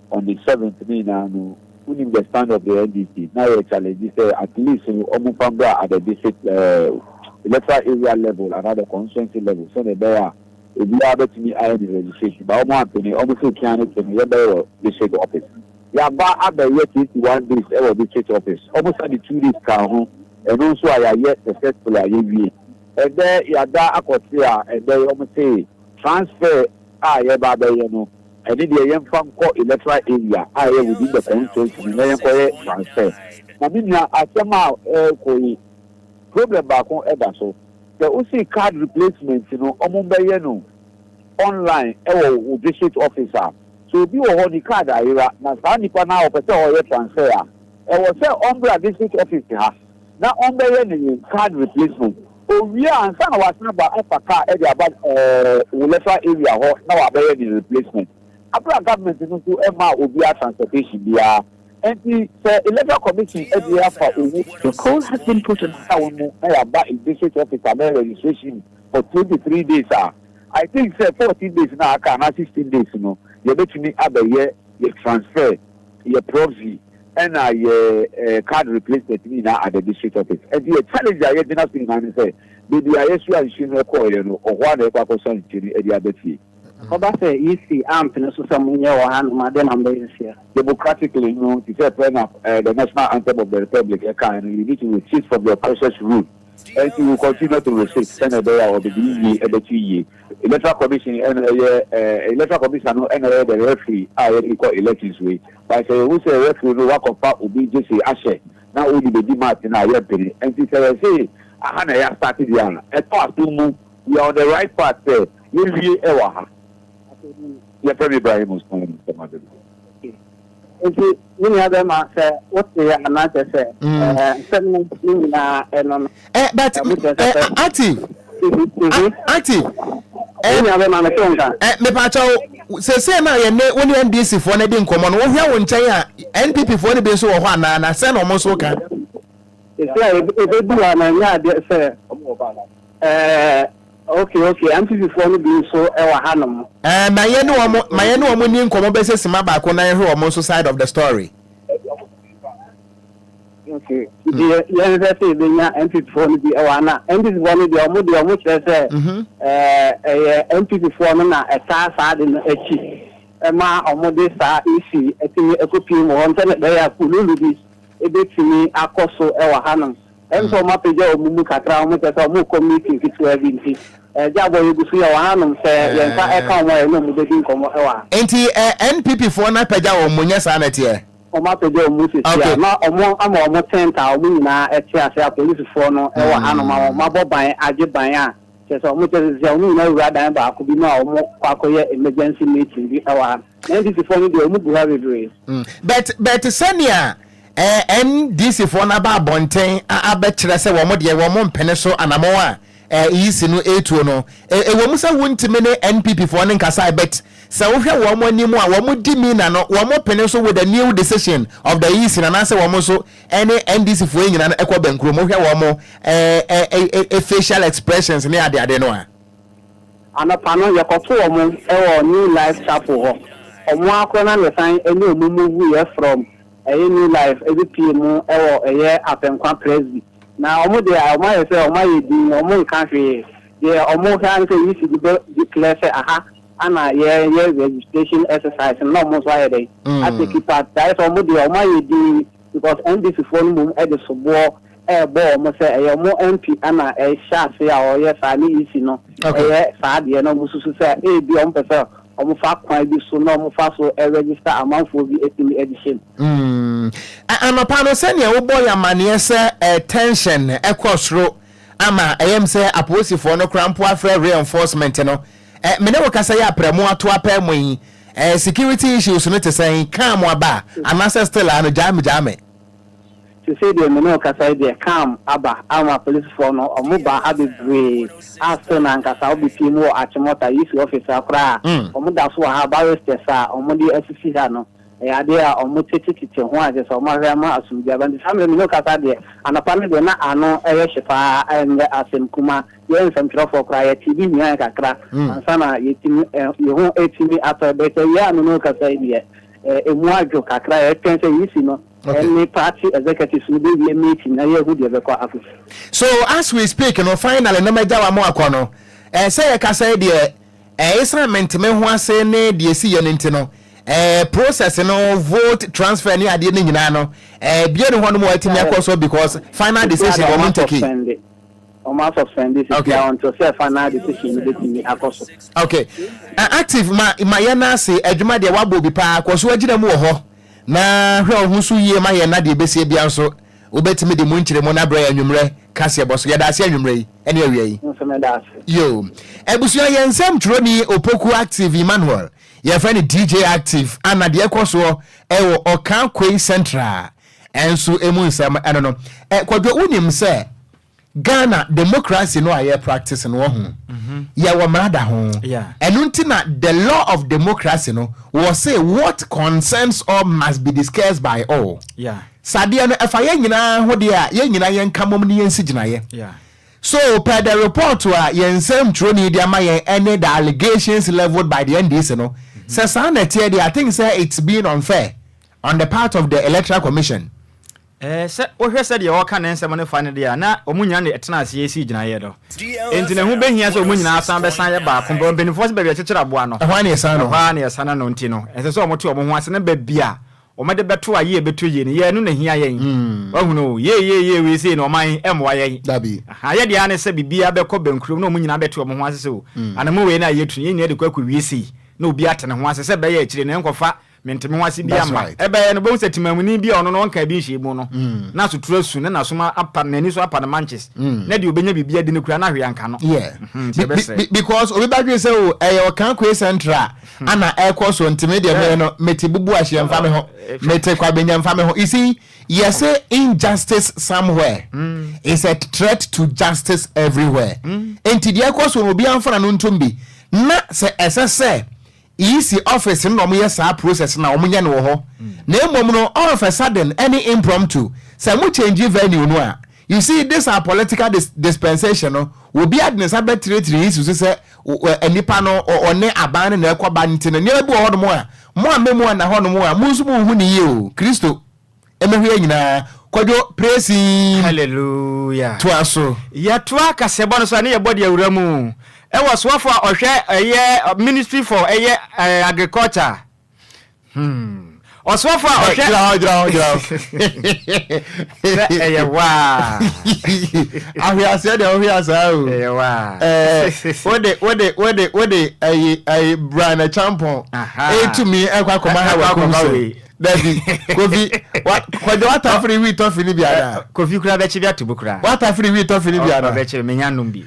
on the 7th ne nyinaa no, wonim the stand of the NDC na yɛ challenge sɛ at least no, ɔmo fa mbra at the district electoral area level anaa the constituency level sɛdeɛ ɛbɛyɛ a obiara bɛtumi ayɛ ne registration ba. Ɔmo ampene, ɔmo sɛ tia ne te no, yɛbɛyɛ wɔ district office. Yaba abɛyɛ 21 days ɛwɔ district office. Ɔmo sa de 2 days ka ho, ɛno nso a yɛayɛ successful a yɛwie. Ɛdɛ yɛada akɔte a ɛdɛ ɔmo se transfer a yɛba abɛyɛ no, ɛne deɛ yɛmfa nkɔ electoral area a ɛyɛ within the constituency no na yɛnkɔyɛ transfer. Na me nua, asɛm a ɛrekɔ yi, problem baako ɛda so sɛ wosi card replacement no, ɔmo bɛyɛ no. online wɔ wo district office a, sɛ obi wɔ hɔ ne card ayera na saa nipa no ara ɔpɛ sɛ ɔyɛ transfer a, ɛwɔ sɛ ɔmbra district office ha na ɔmbɛyɛ ne card replacement. Owie a, ansa na wasan aba afa car de aba wo electoral area hɔ na wabɛyɛ ne replacement. Aber a government no nso mmaa obiara transportation biara. Enti sɛ Electoral Commission de afa owu Your call has been put on. town mu na yɛaba district office abɛyɛ registration for 23 days a, I think sɛ 14 days no a aka anaa 16 days no yɛbɛtumi abɛyɛ yɛ transfer, yɛ proxy ɛna yɛ card replacement no nyinaa at the district office. Enti yɛ challenge a yɛgyina so nyinaa ne sɛ baabi a yɛsoa nsuo no kɔeɛ no, ɔhɔ ara na yɛkɔ akɔsoa nsuo no de aba fie. Ɛkɔba sɛ EC ampene so sɛ monyɛ wɔ hanom a, dɛn na mobɛyɛ sesia? Democratically no, te sɛ pɛ na the national anthem of the republic kae no, you need to resist from the oppressor's rule. Ɛnti we will continue to resist sɛnea ɛbɛyɛ a ɔde ne yie bɛto yie. Electoral commission na ɛyɛ, electoral commissioner no na ɛyɛ the referee a yɛde kɔ elections wei. But sɛ yɛhu sɛ referee no wakɔfa obi gyese ahyɛ na wode bɛdi match no a, yɛmpene. Ɛnti sɛ yɛse aha na yɛastarte deɛ a, ɛtɔ asom mu. We are on the right path sɛ yɛwie wɔ ha. Yɛfrɛ me Ibrahim Usman Mustapha Bello. Nti me nua bɛma sɛ wote yɛ anaa kyɛ sɛ nsɛm no ne nyinaa ɛno no. Eh, but eh, active active. Me nua bɛma me to nka. Eh, mepakyɛw sese na yɛ ne wo ne NDC foɔ no di nkɔmɔ no wohwɛ wo nkyɛn a NPP foɔ no bi nso wɔ hɔ anaa na sɛ na wɔn nso ka. Sese a ebedu ha na ɛnyɛ adeɛ sɛ. Ɛɛ okay okay NPP foɔ no bi nso wɔ ha nom. Ɛɛ ma yɛ ne wɔn ma yɛ ne wɔn ni nkɔmɔ bɛsɛ sima baako na yɛhwɛ wɔn nso side of the story. Okay nti yɛ yɛn hwɛ sɛ yɛbɛnya NPP foɔ no bi wɔ ha na NPP foɔ no deɛ wɔn deɛ wɔn kyerɛ sɛ ɛɛ ɛyɛ NPP foɔ no na ɛtaa saa de no akyi ɛma wɔn de saa EC ɛtumi ɛkɔpie mu hɔ nsɛ na ɛbɛyɛ a kululu bi ɛbɛtumi akɔ so wɔ ha nom. Ɛm sɛ wɔapagya wɔn mu kakra, wɔn kyerɛ sɛ wɔrekɔ meeting ketewa bi nti, Gyabɔ yɛgu so yɛwɔ hanom, sɛ yɛn nsa ɛka wɔn a yɛne wɔn bɛdi nkɔmmɔ wɔ ha. Nti NPP foɔ no apagya wɔn mu, nyɛ saa na ɛteɛ? Wɔn apagya wɔn mu seesei a, na wɔn ama wɔn tent a wɔn nyinaa te ase a polisifoɔ no wɔ hanom a wɔn abɔ ban agye ban a kyerɛ sɛ wɔn kyerɛ sɛ seesei a wɔn nyinaa awura dan baako bi mu a wɔn kɔ akɔyɛ emergency meeting bi wɔ ha. Na NDC foɔ no deɛ wɔn gu ha bebree. But but sɛnea eh, NDC foɔ no aba abɔnten abɛkyerɛ sɛ wɔn deɛ wɔn mpene so anamɔn a eh, EC no etuo no, eh, ɛwɔ mu sɛ wontumi ne NPP foɔ no nkasae but sɛ wohwɛ wɔn anim a wɔn di mina no wɔn pene so with the new decision of the EC no anaasɛ wɔn nso ɛne NDC foɔ nyinaa no ɛkɔ bɛnkurom wohwɛ wɔn eh, eh, eh, eh, facial expressions ne adeade no a. Anɔpa no yɛkɔto wɔn wɔ New Life Chapel hɔ. Wɔn ara koraa na yɛsan ne wɔn movuiɛ from ɛyɛ New Life bɛpue mu wɔ ɛyɛ Apɛnkwa Presby. Na wɔn deɛ wɔn ayɛ sɛ wɔn ayɛ dinn, wɔn nka hwee. Deɛ wɔn hwɛ ara ne sɛ EC de bɛ declare sɛ aha ana yɛyɛ registration exercise no na wɔn nso ayɛ dɛn atake part. Ayɛ sɛ wɔn deɛ wɔn ayɛ dinn because NDC foɔ no mmom de soboɔ ɛrebɔ wɔn sɛ ɛyɛ wɔn MP na ɛhyɛ ase a ɔreyɛ saa ne EC no ɛyɛ saa deɛ na wɔn susu sɛ ebi wɔn pɛ sɛ wɔn fa kwan bi so na wɔn fa so register amanfoɔ bi etumi ɛde hyɛ mu. Anɔpa no sɛnea wobɔ yɛ amaneɛ sɛ tension ɛkɔ soro ama ɛyɛ m sɛ apolisifoɔ no koraa mpo afrɛ reinforcement no, me ne wo kasa yi aprɛmo ato apɛ mo yi, security issues no te sɛn, calm aba anaasɛ still a no gyaa me gyaa me? Sesei deɛ me ne wo kasa yi deɛ calm aba ama apolisifoɔ no ɔmo baa ha bebree a still no ankasa wo bepie mu wɔ Achimota EC office ha koraa a ɔmo da so wɔ ha barristers a ɔmo de asisi ha no ɛyɛ adeɛ a ɔmo tete tete ho a kyerɛ sɛ ɔmo ahwɛ ama asomdwie aba nti saa mmerɛ me ne wo kasa deɛ anɔpa no deɛ na ano ɛyɛ hye paa ɛnyɛ asɛm kuma yɛn nsɛmtwerɛfoɔ koraa yɛtee bi hia yɛn kakra ansa na yɛtumi yɛn ho ɛtumi atɔ but awia a me ne wo kasa yi deɛ ɛmu adwo kakra yɛtwɛn sɛ EC no Ɛne party executives no bɛwie meeting na yɛahu deɛ ɛbɛkɔ akɔsi. So as we speak no finally na magya w'amo akɔ no eh, sɛ yɛkasa yi deɛ eh, ɛsiane mente me ho ase ne deɛ ɛsi yɛ no nti no eh, process no vote transfer ne adeɛ no nyinaa no eh, bia ne hɔ nom wɔatumi akɔ so because final decision wɔn ntake. Wɔn asuspend sisi a until sɛ final decision no bɛtumi akɔ so. Okay. Uh, active ma ma yɛn ase adwuma deɛ wabɔ bi paa kɔ so agyina mu wɔ hɔ. Na hwɛ wo ho so yie ma yɛn na deɛ ɛbɛsie biara nso, wobɛtumi de mu nkyerɛmu no abrɛ yɛn anwummerɛ. Kaseɛbɔ so. Yɛda ase anwummerɛ yi ɛne awia yi. Nso meda ase. Yo. Abusua yɛn nsɛm twerɛni Opoku Active Emmanuel, yɛfrɛ no DJ Active, ana deɛ ɛkɔ soɔ ɛwɔ Ɔka Kwei Central ɛnso emu nsɛm ɛno no. Ɛ Kwadwo wonim sɛ Ghana democracy no a yɛ practice no wɔho yɛwɔ mmara da ho. Ɛno nti na the law of democracy no wɔ se what concerns all must be discussed by all. Sadeɛ no ɛfa yɛn nyinaa ho deɛ a yɛn nyinaa yɛnka mmom ne yɛnsi gyinaeɛ. So per the report a yɛn nsɛmtwerɛni de ama yɛn ɛne the allegations levelled by the NDC no, sɛ saa na ɛteɛ deɛ I think sɛ it's being unfair on the part of the Electoral Commission. Ɛɛ, sɛ wohwɛ sɛdeɛ ɔreka ne nsɛm no fa no deɛ a, na wɔn nyinaa na ɛtena aseɛ sii gyinaeɛ no. Enti na ɛho bɛhia sɛ wɔn nyinaa san bɛsan yɛ baako. Mpanimfoɔ sɛ baabi a yɛkyekyere aboa no, Ɛhɔ ara na yɛsan no. ɛhɔ ara na yɛsane no nti no, ɛsɛ sɛ wɔte wɔn ho ase na baabi a wɔde bɛto a yie bɛtɔ yie no, yɛ ɛno na ɛhia yɛn. Wahunu o, yie yie yie wei sei no, ɔman ɛmmoa yɛn. Dabi. Aha, yɛ deɛ ara ne sɛ biribiara bɛkɔ bɛnkurom na wɔn nyinaa bɛte wɔn ho ase sɛ o, anammɔn wei no a yɛtu no, yɛn nyinaa de kɔ akɔwie sei, na obiara ate ne ho ase sɛ ɛbɛyɛ akyire no ɛnkɔfa Mente me ho ase bi amma. Ɛbɛyɛ no, wobɛhu sɛ temamuni bi a ɔno no ɔnkaa bi nhyɛɛ mu no, na asotoro asu, na n'asom apa, n'ani so apa no manches, na deɛ ɔbɛnya biribi adi no koraa na hwee anka no. Yeah. Nti ɛbɛsrɛ. Because obi bɛdwene sɛ o, ɛyɛ Ɔkankoe Central ana ɛrekɔ so, nti me deɛ me no, mete Bubuahyeɛ mfa me ho, mete Kwabenya mfa me ho. You see, yɛse injustice somewhere is a threat to justice everywhere. Nti deɛ ɛkɔ so no, obiara mfa n'ano ntom bi. Na sɛ ɛsɛ sɛ EC office no na wɔyɛ saa process no a wɔnyɛ no wɔ hɔ na mmom no all of a sudden ɛne impromptu sɛ mo change venue no a you see this our political dis dispensation no obi ade ne nsa bɛtiritiri EC so sɛ nipa no ɔne aban no na ɛkɔ ba nti no nneɛma bi wɔ hɔnom a mo a memu ana hɔnom a mo nso mo nhu ne yie o Kristo Ɛmɛhwɛ yɛn nyinaa. Kwadwo praise. Hallelujah. Toa so. Yɛtoa kaseɛbɔ no so a ne yɛbɔ de awura mu ɛwɔ soafo a ɔhwɛ ɛyɛ ministry for ɛyɛ agriculture hmm ɔsoafo a ɔhwɛ. Gyina hɔ gyina hɔ gyina hɔ. Sɛ ɛyɛ waa. Ahweaseɛ deɛ wohwe asaa o. Ɛyɛ waa. Ɛɛ wode wode wode wode ɛyi ɛyi Brian Acheampong. Etumi ɛkɔ akɔma ha wɔ kumse. Dabi, Kofi, wa, Kwadwo watafere wii tɔfe no bi anaa? Eh, Kofi koraa bɛkye bi ato mu koraa. Watafere wii tɔfe no bi anaa? Ɔbɛkye, menya nom bi.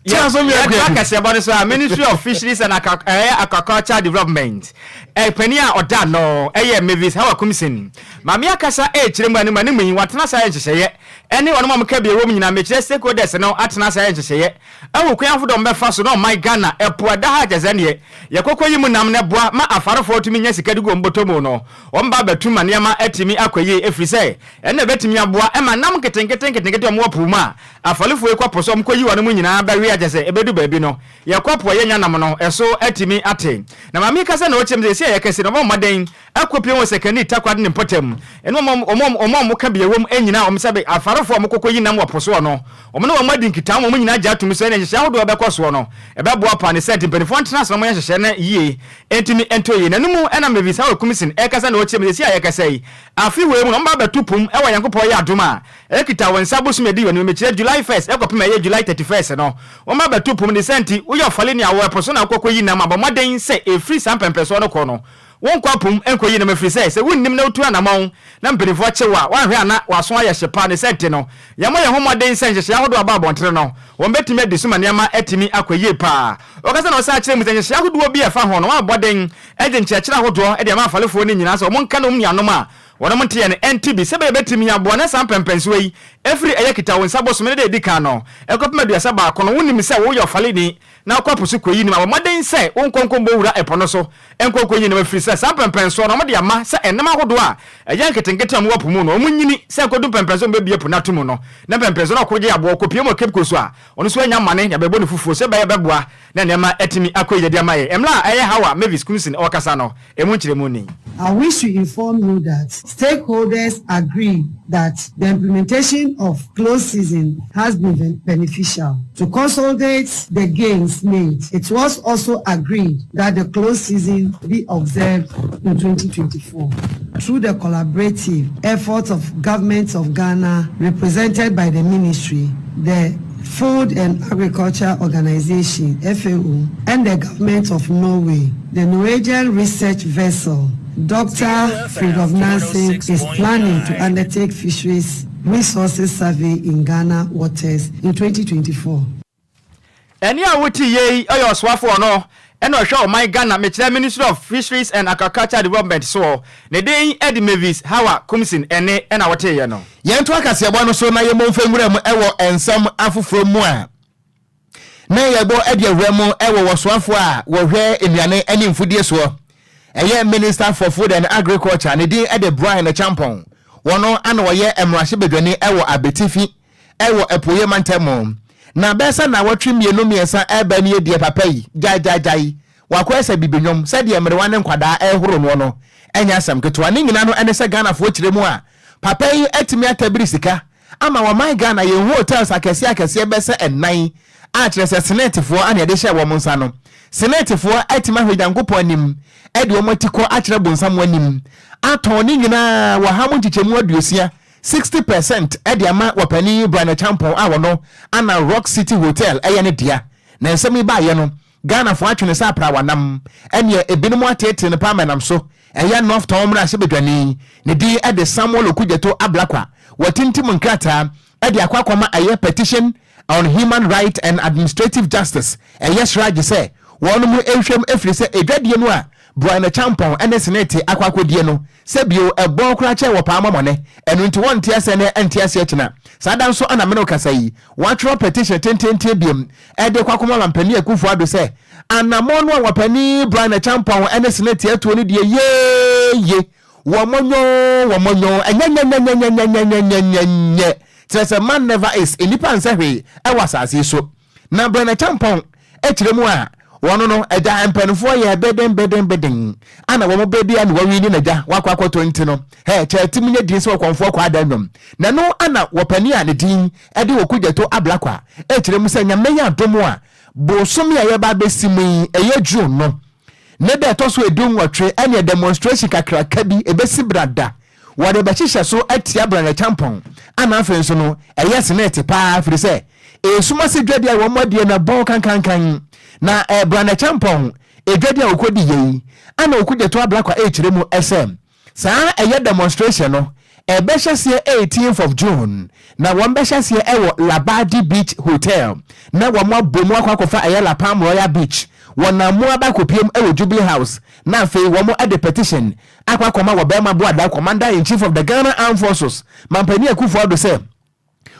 Tia so mmea Yɛtoa kɛseɛbɔ no so a, Ministry of Fisheries and eh, Aquaculture Development eh, panin a ɔda ano ɛyɛ Mavis Hawa Kumsin. Maame akasa ɛrekyerɛ mu anim anim yi, watena ase ayɛ nhyehyɛeɛ ɛne wɔn a wɔka bi ɛwɔ mu nyinaa, mekyerɛ stakeholders no atena ase ayɛ nhyehyɛeɛ Ahu kwan ahodoɔ a wɔbɛfa so na ɔman Ghana ɛpo a ɛda ha kyɛ sɛ neɛ yɛkɔkɔ yi mu nam no ɛboa ma afarefoɔ tumi nya sika de gu wɔn bɔtɔ mu no, wɔn ba abɛtum ma nneɛma atumi akɔ yie ɛfiri sɛ ɛno na ɛbɛtumi aboa ma nam nketenkete nketenkete a wɔwɔ po mu a afarefoɔ yi kɔ po so wɔkɔyi wɔn mu nyinaa bɛwe a kyɛ sɛ ɛbɛdu baabi no yɛkɔ po a yɛnnya nam no ɛso atumi ate. Na maame yi kasa na ɔkyerɛ mu sɛ seesei a yɛkasa yi no wɔbɔ mmɔden Akopue wɔ Sekani, Takoradi ne mpɔtam, ne wɔn a wɔn a wɔka bi a ɛwom nyinaa, wɔn sɛbe afarefoɔ a wɔkɔkɔyi nam wɔ po soɔ no, wɔn ne wɔn adi nkitaho ma wɔn nyinaa gye atom sɛ nhyehyɛe ahodoɔ a ɛbɛkɔ soɔ no, ɛbɛboa paa. Ne saa nti, mpanimfoɔ ntena ase na wɔnyɛ nhyehyɛe no yie ntumi ntɔ yie. Na ɛno mu na Mavis Howard Kumsin rekasa na ɔkyerɛ mu sɛ seesei a yɛrekasa yi, afe wei mu no, wɔba abɛto po mu wɔ Nyankopɔn yɛ adom a, ɛkita wɔn nsa bosome a ɛdi anim, mekyerɛ July first kɔpem ɛyɛ July 31st no, wɔba abɛto po mu. Ne saa nti, woyɛ ɔfaleni a wɔ ɛpo so na wokɔkɔyi nam a, bɔ mmɔden sɛ ɛfiri saa mpɛmpɛsoɔ no kɔ no, Wonkɔ po mu nkɔyi nam ɛfiri sɛ, sɛ wonnim na wotu anammɔn na mpanimfoɔ kye wo a, woanhwɛ a na w'aso ayɛ hye paa. Ne saa nti no, yɛmmɔ yɛn ho mmɔden sɛ nhyehyɛe ahodoɔ a aba abɔntene no, wɔbɛtumi adi so ma nneɛma atumi akɔ yie paa. Ɔkasa na ɔsan kyerɛɛ mu sɛ nhyehyɛe ahodoɔ bi a ɛfa ho no, wɔabɔ den de nkyerɛkyerɛ ahodoɔ de ama afalefoɔ no nyinaa sɛ wɔnka ne wɔn nuanom a wɔnom nteɛ no nte bi sɛbɛyɛ ɛbɛtumi aboa na saa mpɛnpɛnsoɔ yi ɛfiri ɛyɛ Kitawonsa bosome no da ɛdi kan no kɔpem 31 no. Wonim sɛ woyɛ ɔfaleni na wokɔ po so koyi no ma, bɔ mmɔden sɛ wonkɔ nkɔmmɔ wura ɛpo no so nkɔ nkoyi no, ɛfiri sɛ saa mpɛnpɛnsoɔ no wɔde ama sɛ ɛnam ahodoɔ a ɛyɛ nketenkete a wɔwɔ po mu no, wɔnyini sɛ nkɔdu mpɛnpɛnsoɔ a wɔbɛbue po no ato mu no, na mpɛnpɛnsoɔ no ɔkoro gye aboɔ, ɔkɔpue mu wɔ Cape Coast a, ɔno nso anya amane na bɛbɔ no fufuo sɛ ɛbɛyɛ bɛboa na nneɛma atumi akɔ yie de ama yɛn. Mmerɛ a ɛyɛ haw a Mavis Kumsin ɔrekasa no, ɛmu nkyerɛmu ni. I wish to inform you that stakeholders agree that the implementation of closed season has been beneficial. To consolidate the gains made, it was also agreed that the closed season be observed in 2024. Through the collaborative efforts of governments of Ghana represented by the ministry, the Food and Agriculture Organization, FAO, and the government of Norway, the Norwegian research vessel, Dr. Fridolf Nansen is planning to undertake fisheries resources survey in Ghana waters in 2024. Ɛnne a wote yei yɛ ɔsoafoɔ no na ɔhwɛ ɔman Ghana mekyerɛ Ministry of Fisheries and Aquaculture Development soɔ. Ne din de Mavis Hawa Kumsin ɛnne na woteeɛ no. Yɛntoa kaseɛbɔ no so na yɛmmɔ mfa nwura mu wɔ nsɛm afoforɔ mu a na yɛbɔ de awura mu wɔ wɔsoafoɔ a wɔhwɛ nnuane ne mfudie soɔ, ɛyɛ Minister for Food and Agriculture, ne din de Bryan Acheampong. Wɔno ana ɔyɛ mmarahyɛbadwani wɔ Abetifi wɔ Apueeɛ mantam mu. Na bɛyɛ sɛ nnawɔtwe mmienu mmiɛnsa reba nie deɛ papa yi, gyae gyae gyae, wakɔyɛ sɛ bibinwom, sɛdeɛ mmerewa ne nkwadaa rehoro noɔ no, ɛnyɛ asɛm ketewa. Ne nyinaa no ɛne sɛ Ghanafoɔ kyerɛ mu a, papa yi atumi atabiri sika ama wɔman Ghana yɛn hotels akɛseɛ akɛseɛ bɛsɛ nnan a kyerɛ sɛ Senetefoɔ ana yɛde hyɛɛ wɔn nsa no. Senetefoɔ atumi ahwɛ Nyankopɔn anim de wɔn atikɔ akyerɛ bonsam anim atɔn ne nyinaa wɔ ha mu nkyekyɛmu 60, 60%, de ama wɔpanin Brian Acheampong a ɔno ana Rock City Hotel yɛ ne dea. Na nsɛm yi baeɛ no, Ghanafoɔ atwe no sɛ aprawanam, ɛneɛ ebinom ateetee no paa ma ɛnam so. Ɛyɛ North Tɔn mmarahyɛbadwani, ne din de Samuel Okudzeto Ablakwa, watintim nkrataa de akɔ akɔma ɛyɛ Petition on Human Right and Administrative Justice, ɛyɛ sragye sɛ wɔnom nhwɛm ɛfiri sɛ adwadie no a Brian Acheampong ne Senate akɔ akɔdie no sɛ bio ɛbɔn koraa kyɛn wɔpaa mɔmɔne, ɛno nti wɔnte aseɛ nnɛ ɛnte aseɛ kyena. Saa da nso na mene wo kasa yi, wɔatwerɛ petition tententen biom de kɔ akɔma Mampanin Akuffo Addo sɛ anammɔn no a Wɔpanin Brian Acheampong ne Senate atuo no deɛ yee ye, wɔmɔnyoo wɔmɔnyoo ɛnyɛnyɛnyɛnyɛnyɛnyɛnyɛnyɛnyɛ kyerɛ sɛ man never is, nnipa nsɛ hwee wɔ asase yi so. Na Brɛ na Kyampɔn kyerɛ mu a, wɔn no, agya mpaninfoɔ yɛ beden beden beden ana wɔn bɛ bi a na wɔwi ne n'agya wakɔ akɔtɔ nti no, hɛ, kyɛ tim nyɛ din sɛ ɔkɔmfoɔ kɔ ada nnwom. Na ɛno ana wɔpani a ne din de Okudzeto Ablakwa kyerɛ mu sɛ Nyame yɛ adom a, bosome a yɛba abɛsi mu yi, ɛyɛ June no, ne da ɛtɔ so 18 ɛneɛ demonstration kakraka bi ɛbɛsi brada wɔde bɛhyehyɛ so atia Brane Acheampong ana afei nso no ɛyɛ senate paa firi sɛ esum ase dwadi a wɔn adie no bɔn kankankan na eh, Brane Acheampong edwadi a ɔkɔdi yei ana Okudzeto Ablakwa ɛrekyerɛ mu sɛ saa ɛyɛ demonstration no ɛbɛhyɛ seɛ 18th of June na wɔn bɛhyɛ seɛ ɛwɔ Labadi Beach Hotel na wɔn abɔ mu akɔ akɔfa ɛyɛ La Palm Royal Beach wɔnam mu aba akɔpiem ɛwɔ Jubilee House na afei wɔn de petition akɔ akɔma wɔ Barima Boada, Commander in Chief of the Ghana Armed Forces, Mampanin Akuffo Addo sɛ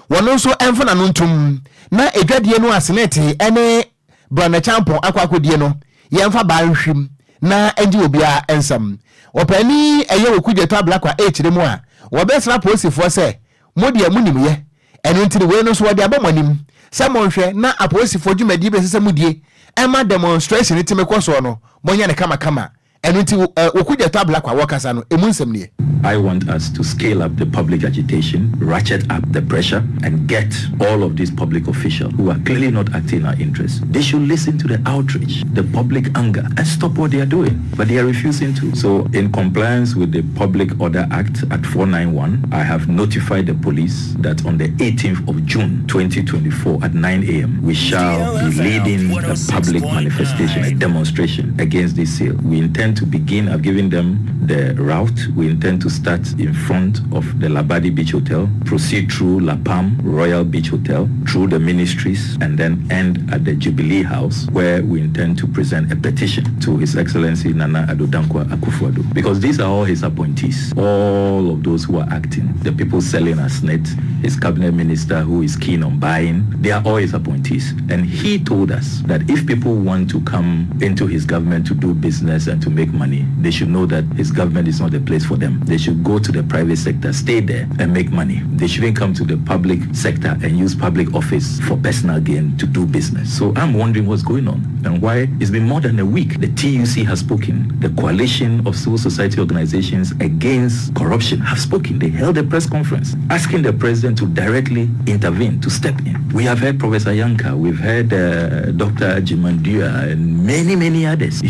wɔn nso mfa n'ano ntom na adwadie no a Senate ne Bryan Acheampong akɔ akɔdie no yɛmfa baa nhwim na ɛngye obiara nsam. Ɔpanin ɛyɛ Okudzeto Ablakwa ɛrekyerɛ mu a wɔbɛsra apolisifoɔ sɛ mo deɛ monim yɛ ɛno nti no wei no nso wɔde aba mo anim sɛ monhwɛ na apolisifoɔ dwumadie bi a ɛsɛ sɛ modie ɛma demonstration no tumi kɔ soɔ no monyɛ no kamakama. Ɛno nti, Okudzeto Ablakwa a wɔrekasa no, emu nsɛm nie. I want us to scale up the public agitation, ratchet up the pressure, and get all of these public officials who are clearly not acting in our interests. They should listen to the outrage, the public anger, and stop what they are doing. But they are refusing to. So in compliance with the Public Order Act, Act 491, I have notified the police that on the 18th of June 2024 at 9 a.m., we shall be leading a public manifestation, a demonstration against this sale. We intend to begin, I've given them the route. We intend to start in front of the Labadi Beach Hotel, proceed through La Palm Royal Beach Hotel, through the ministries, and then end at the Jubilee House, where we intend to present a petition to His Excellency Nana Addo Dankwa Akufo-Addo. Because these are all his appointees, all of those who are acting, the people selling as net, his cabinet minister who is keen on buying, they are all his appointees. And he told us that if people want to come into his government to do business and to make money, they should know that his government is not the place for them. They should go to the private sector, stay there and make money. They shouldn't come to the public sector and use public office for personal gain to do business. So I'm wondering what's going on and why it's been more than a week. The TUC has spoken. The coalition of civil society organizations against corruption have spoken. They held a press conference asking the president to directly intervene, to step in. We have heard Professor Yankah, we've heard Dr. Jimandua and many, many others,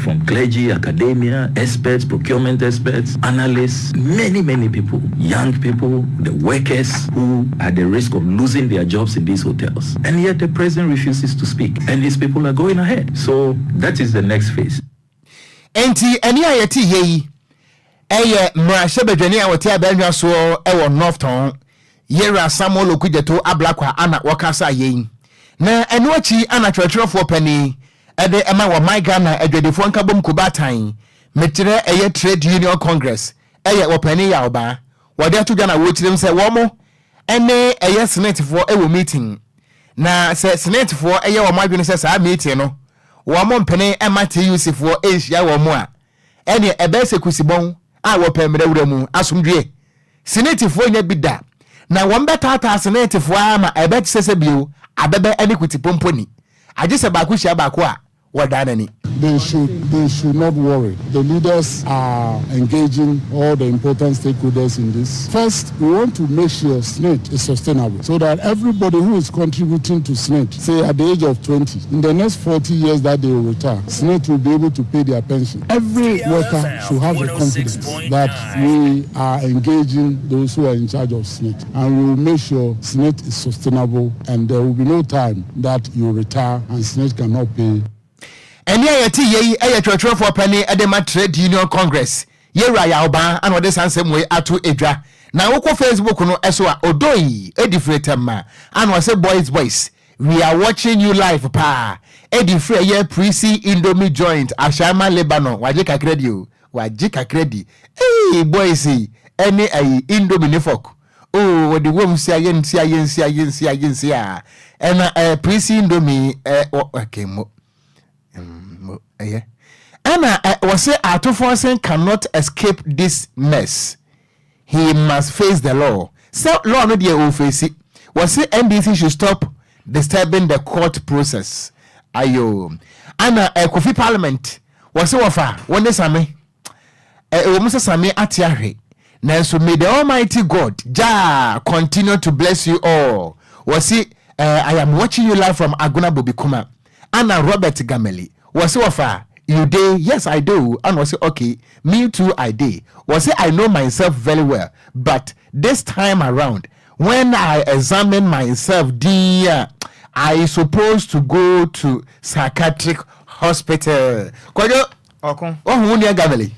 from clergy, academia, experts, procurement experts, analysts, many, many people, young people, the workers who are at the risk of losing their jobs in these hotels. And yet the president refuses to speak and his people are going ahead. So that is the next phase. Enti ɛne a yɛte yɛ yi, Ɛyɛ mmarahyɛbadwani a ɔte abannwa soɔ wɔ North Tɔn, Yewura Samuel Okudzeto Ablakwa ana wɔkasa yei. Na ɛno akyi ana twerɛtwerɛfoɔ panin de ma wɔ My Ghana Adwadifoɔ Nkabom Kubaatan, mekyerɛ ɛyɛ Trade Union Congress, ɛyɛ Ɔpanin Yaw Baa. Wɔde ato dwa na wɔrekyerɛm sɛ wɔn ne ɛyɛ Senetefoɔ wɔ meeting. Na sɛ Senetefoɔ yɛ wɔn adwene sɛ saa meeting no wɔn mpene mma TUC foɔ nhyia wɔn a, ɛneɛ ɛbɛyɛ sɛ kusibɔn a wɔpɛ mmerɛ wura mu asomdwoeɛ. Senetefoɔ nnya bi da, na wɔbɛtaataa Senetefoɔ ara ma ɛbɛte sɛ sɛ bio abɛbɛ ne kutipompo ni. Agye sɛ baako hyia baako a, wɔdan n'ani. They should they should not worry. The leaders are engaging all the important stakeholders in this. First, we want to make sure SSNIT is sustainable so that everybody who is contributing to SSNIT, say at the age of 20, in the next 40 years that they will retire, SSNIT will be able to pay their pension. Every worker should have the confidence that we are engaging those who are in charge of SSNIT and we will make sure SSNIT is sustainable and there will be no time that you retire and SSNIT cannot pay. Ɛnne a yɛte yei yɛ twerɛtwerɛfoɔ panin de ma Trade Union Congress, Yewura Yaw Baa na ɔde saa nsɛm wei ato dwa. Na wokɔ Facebook no so a, Odoi di firi Tɛmma ana ɔse boys boys we are watching you live paa di firi ɛyɛ Prisi Indomie Joint Ashaiman Lebanon wagye kakra di o wagye kakra di eii boys yi ɛne ayi Indomie ne fork oo wɔde wom sia yɛn sia yɛn sia yɛn sia yɛn sia ɛna ɛɛ Prisi Indomie ɛ wɔ okay mo mm, ɛyɛ ɛna ɛ wɔse Ato Forson cannot escape this mess he must face the law sɛ law no deɛ ɔfeesi wɔse NDC should stop disturbing the court process ayo ana ɛ Kofi Parliament wɔse wɔfa wɔne Same ɛwɔ mu sɛ Same ate ahwe nanso may the almighty God Jah continue to bless you all wɔse uh, I am watching you live from Agona Bobikuma ana Robert Gameli wɔse wɔfa you dey yes I do and wɔse okay me too I dey wɔse I know myself very well but this time around when I examine myself dear I supposed to go to psychiatric hospital Kwadwo Ɔko. Wahu wo nua Gameli?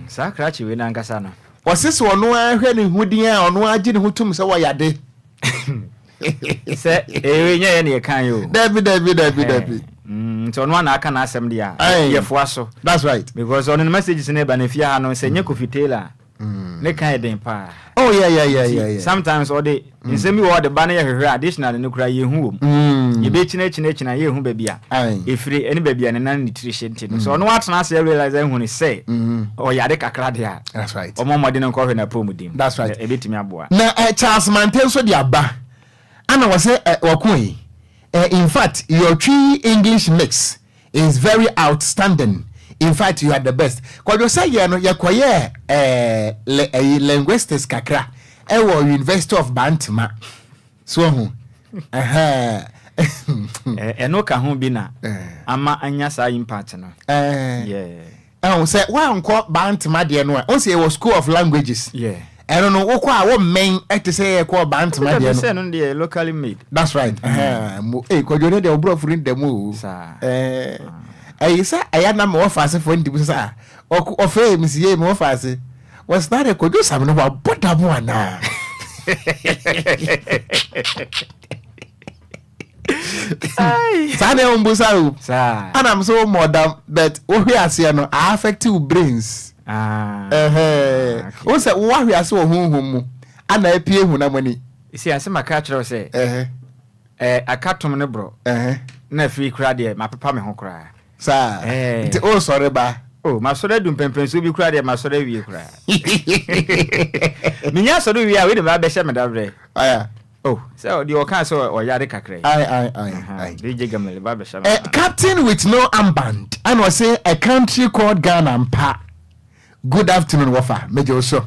Saa krakye wei no ankasa no. Ɔse sɛ ɔno ara hwɛ ne ho din a ɔno ara gye ne ho tom sɛ wɔyɛ ade. Sɛ ewe nyɛ yɛ na yɛka yi o. Dabi dabi dabi dabi. Nti ɔno ara na aka n'asɛm deɛ a yɛfoa so. That's right. Because ɔno no messages no ba no fie ha no sɛ nyɛ Kofi Taylor a ne ka yɛ den paa. Oh yeah yeah yeah yeah yeah. Sometimes ɔde nsɛm bi wɔ hɔ ɔde ba no yɛ hwehwɛ a dictionary no koraa yɛnhu wɔ mu. Yɛbɛkyina kyina kyina yɛnhu baabi a ɛfiri ɛne baabi a ne nan ne tiri hyɛ nti no sɛ ɔno atena ase realize ahu no sɛ ɔyare kakra deɛ a That's right. ɔmmɔ mmɔden nkɔhwɛ n'apɔmuden. That's right. Ɛbɛtumi aboa. Na Charles Mante nso de aba ana wɔ sɛ wɔko yi in fact your Twi English mix is very outstanding in fact you are the best Kwadwo sɛ yɛ no yɛkɔyɛɛ eh, le, ɛyi linguistics kakra ɛwɔ University of Bantama so ahu ɛhɛn Ɛno ka ho bi na ama anya saa impact no. Yeah. Ɛho sɛ woankɔ Bantama deɛ no a, wohu sɛ yɛwɔ School of Languages. Yeah. Ɛno no wokɔ a wommɛn ɛte sɛ yɛkɔ Bantama deɛ no. Sɛ no deɛ locally made. That's right. Mo ee Kwadwo ne deɛ ɔborɔfo no da mu o. Saa. Ɛɛ ɛyi sɛ ɛyɛ na ma wɔfa asefoɔ nti sɛ a ɔfɛ mi si yie ma wɔfa ase. Wɔsena de Kwadwo Sam no wabɔ dam anaa. Saa na ɛwɔ mbusa o. Ana m sɛ wɔmmɔ dam but wohwe aseɛ no a affect wo brains. Ah, Wo sɛ woahwe ase wɔ honhom mu ana apue honam ani. Si asɛm aka akyerɛ wo sɛ eh, aka tom ne borɔ na afiri koraa deɛ mapepa me ho koraa. Saa nti wosɔre ba. Oh, masɔre adu mpɛmpɛnsoɔ bi koraa deɛ masɔre awie koraa. Menya asɔre wie a wei de mabɛhyɛ me dabrɛ. Aya. Oh, sɛ deɛ ɔkaa sɛ ɔyare kakra yi. Aye, aye, aye, aye. DJ Gamel ba bɛhyɛ me. Eh, captain with no armband ɛna ɔse a country called Ghana mpa. Good afternoon wɔfa, megye wo so.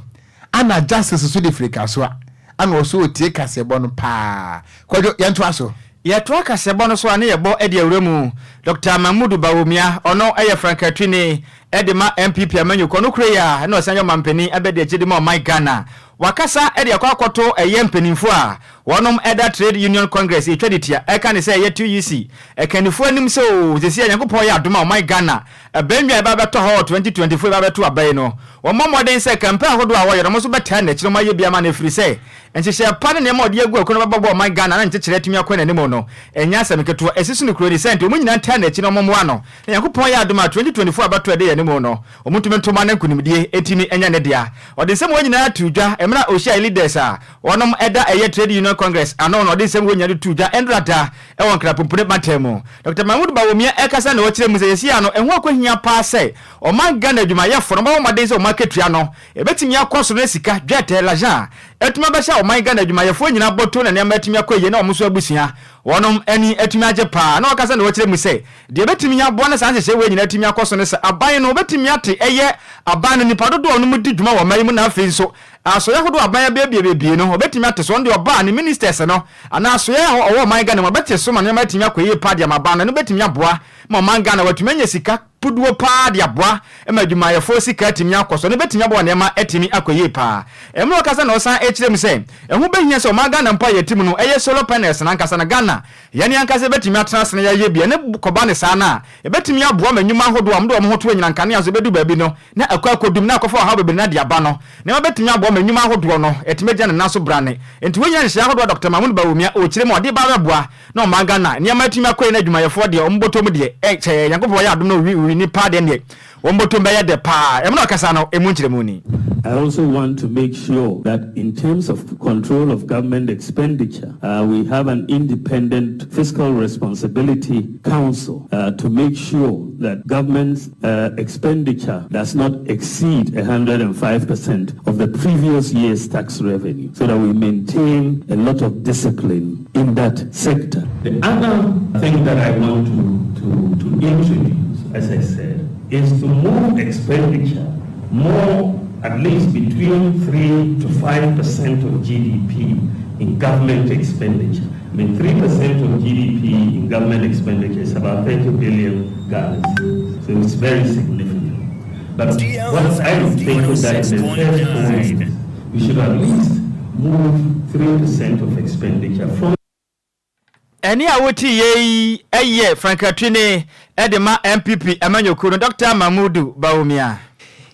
Ana Justice nso de firi Kasoa ɛna ɔso ɔtie kaseɛbɔ no paa. Kwadwo, yɛntoa so. Yɛtoa kaseɛbɔ no so a ne yɛbɔ de awura mu. Dɔkta Mahmudu Bawumia, ɔno yɛ frankatuni de ma NPP amanyɔkuo. Ɔno kura yi a na ɔsan yɛ ɔmanpanin abɛdiakyire de ma ɔman Ghana. Wakasa de akɔ akɔto ɛyɛ mpanimfoɔ a. wɔnom ɛda Trade Union Congress ɛtwa de tia ɛka ne sɛ ɛyɛ TUC ɛkannifoɔ anim sɛ oo seesei a Nyankopɔn yɛ adom a ɔman Ghana abannwa a ɛba bɛtɔ hɔ wɔ 2024 ɛba bɛto aba yi no wɔmmɔ mmɔden sɛ campaign ahodoɔ a wɔyɛ no wɔn nso bɛtaa n'akyiri na wɔayɛ bi ama no ɛfiri sɛ nhyehyɛɛ pa ne nneɛma a ɔde agu akuro no bɛbɔbɔ ɔman Ghana na nkyekyerɛ atumi akɔ n'anim no ɛnyɛ asɛm ketewa ɛsi so no kuro ni sɛ nti wɔn nyinaa ntaa n'akyi na wɔmmoa no na Nyankopɔn yɛ adom a 2024 abatoɔ a ɛda yɛn anim no wɔntumi nto ma na nkunimdie ntumi nyɛ ne dea. Ɔde nsɛm wei nyinaa too dwa mmerɛ a ɔhyiae leaders a wɔnom da ɛyɛ Trade Union Congress ano na ɔde nsɛm wei nyinaa de too dwa ɛndora da wɔ Nkrapompone mantam mu. Dɔkta Mahmood Bawumia ɛkasa na ɔkyerɛ mu sɛ seesei ano ɛho akɔhia paa sɛ ɔman Ghana adwumayɛfoɔ no bɛbɔ mmɔden sɛ wɔn akatua no ɛbɛtumi akɔ soro na sika, dwɛtɛ, l'argent, atumi abɛhyɛ ɔman Ghana adwumayɛfoɔ nyinaa bɔtɔ na nneɛma atumi akɔ yie na wɔn nso abusua wɔnom ani atumi agye paa na ɔkasa na ɔkyerɛ mu sɛ Deɛ ɛbɛtumi aboa na saa nhyehyɛe wei nyinaa atumi akɔ so ne sɛ aban no bɛtumi ate ɛyɛ aban no nnipa dodoɔ a wɔnom di dwuma wɔ ɔman yi mu na afei nso asoeɛ ahodoɔ a aban abuebuebue no wɔbɛtumi ate so. Ɔno deɛ ɔba a ne ministers no anaa asoeɛ a ɔwɔ ɔman Ghana mu ɔbɛte so ma nneɛma atumi akɔ yie paa de ama aban no. Ɛno bɛtumi aboa ma ɔman Ghana watumi anya sika puduo paa de aboa ma adwumayɛfoɔ sika atumi akɔ so. Ɛno bɛtumi aboa nneɛma atumi akɔ yie paa. Mmerɛ ɔkasa na ɔsan kyerɛ mu sɛ ɛho bɛhia sɛ ɔman Ghana mpo a yɛte mu no ɛyɛ solar panels no ankasa no Ghana Yɛn ankasa yɛbɛtumi atena ase na yɛayɛ bi. Ɛno kɔba no saa no a, ɛbɛtumi aboa ma nnwuma ahodoɔ a wɔde wɔn ho to anyinam nkanea so bɛdu baabi no na akɔ akɔdum na akɔfa ɔhaw bebree no de aba no. Nneɛma bɛtumi aboa ma nnwuma ahodoɔ no atumi agyina ne nan so brane. Enti wei nyinaa nhyehyɛeɛ ahodoɔ a Dɔkta Mahmood Bawumia ɔrekyerɛ mu a ɔde reba abɛboa na ɔman Ghana nneɛma atumi akɔ yie na adwumayɛfoɔ deɛ wɔn bɔtɔ mu deɛ ɛ kyɛɛ Nyankopɔn ayɛ adom na ɔwi ɔwini paa deɛ ɛnneɛ Wɔn bɔtɔm bɛyɛ dɛ paa. Ɛmu na ɔkasa no, emu nkyerɛmu ni. I also want to make sure that in terms of control of government expenditure, uh, we have an independent fiscal responsibility council uh, to make sure that government's uh, expenditure does not exceed 105% of the previous year's tax revenue, so that we maintain a lot of discipline in that sector. The other thing that I want to, to, to introduce, as I said, is to move expenditure more at least between 3 to 5% of GDP in government expenditure. I mean, 3% of GDP in government expenditure is about 30 billion dollars. So it's very significant. But what I think is that in the first 4 years, we should at least move 3% of expenditure from Ɛnne a wotiiɛ yi yɛ frankatuni de ma NPP amanyɔkuo no, Dɔkta Mahmudu Bawumia.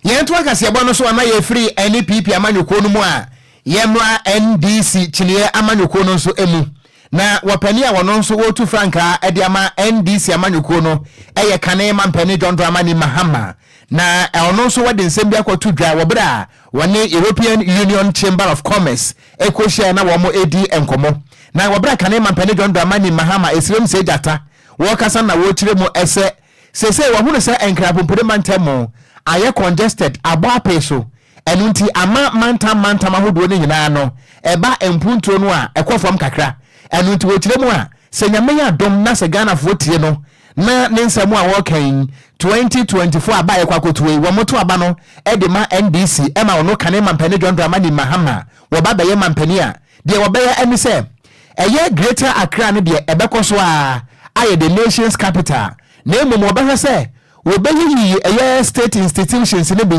Yɛntoa kaseɛbɔ no so ama yɛfiri NPP amanyɔkuo no mu a, yɛmmra NDC kyiniiɛ amanyɔkuo no nso mu. Na wɔpanin a wɔno nso wɔretu frankaa de ama NDC amanyɔkuo no yɛ kane mampanin John Dramani Mahama. Na ɔno nso wɔde nsɛm bi akɔto dwa wɔ berɛ a wɔne European Union Chamber of Commerce kɔhyiaeɛ na wɔredi nkɔmmɔ. Na wɔ berɛ a kane mampanin John Dramani Mahama ɛsrem sɛ gyata wɔrekasa na wɔrekyerɛ mu sɛ seesei wɔahunu sɛ Nkrapompire mantam ayɛ congested, abɔ apee so, ɛno nti ama mantam mantam ahodoɔ no nyinaa no ɛba mpuntuo no a ɛkɔ fam kakra. Ɛno nti wɔkyerɛ mu a sɛ Nyame yɛ adom na sɛ Ghanafoɔ tie no na ne nsɛm a wɔreka yi 2024 aba a yɛkɔ akɔtuo yi wɔto aba no de ma NDC ma ɔno kane mampanin John Dramani Mahama wɔba bɛyɛ mampanin a Deɛ wɔbɛyɛ ne sɛ, ɛyɛ Greater Accra no deɛ ɛbɛkɔ so ara ayɛ the nation's capital, na mmom wɔbɛhwɛ sɛ wɔbɛyiyi ɛyɛ state institutions no bi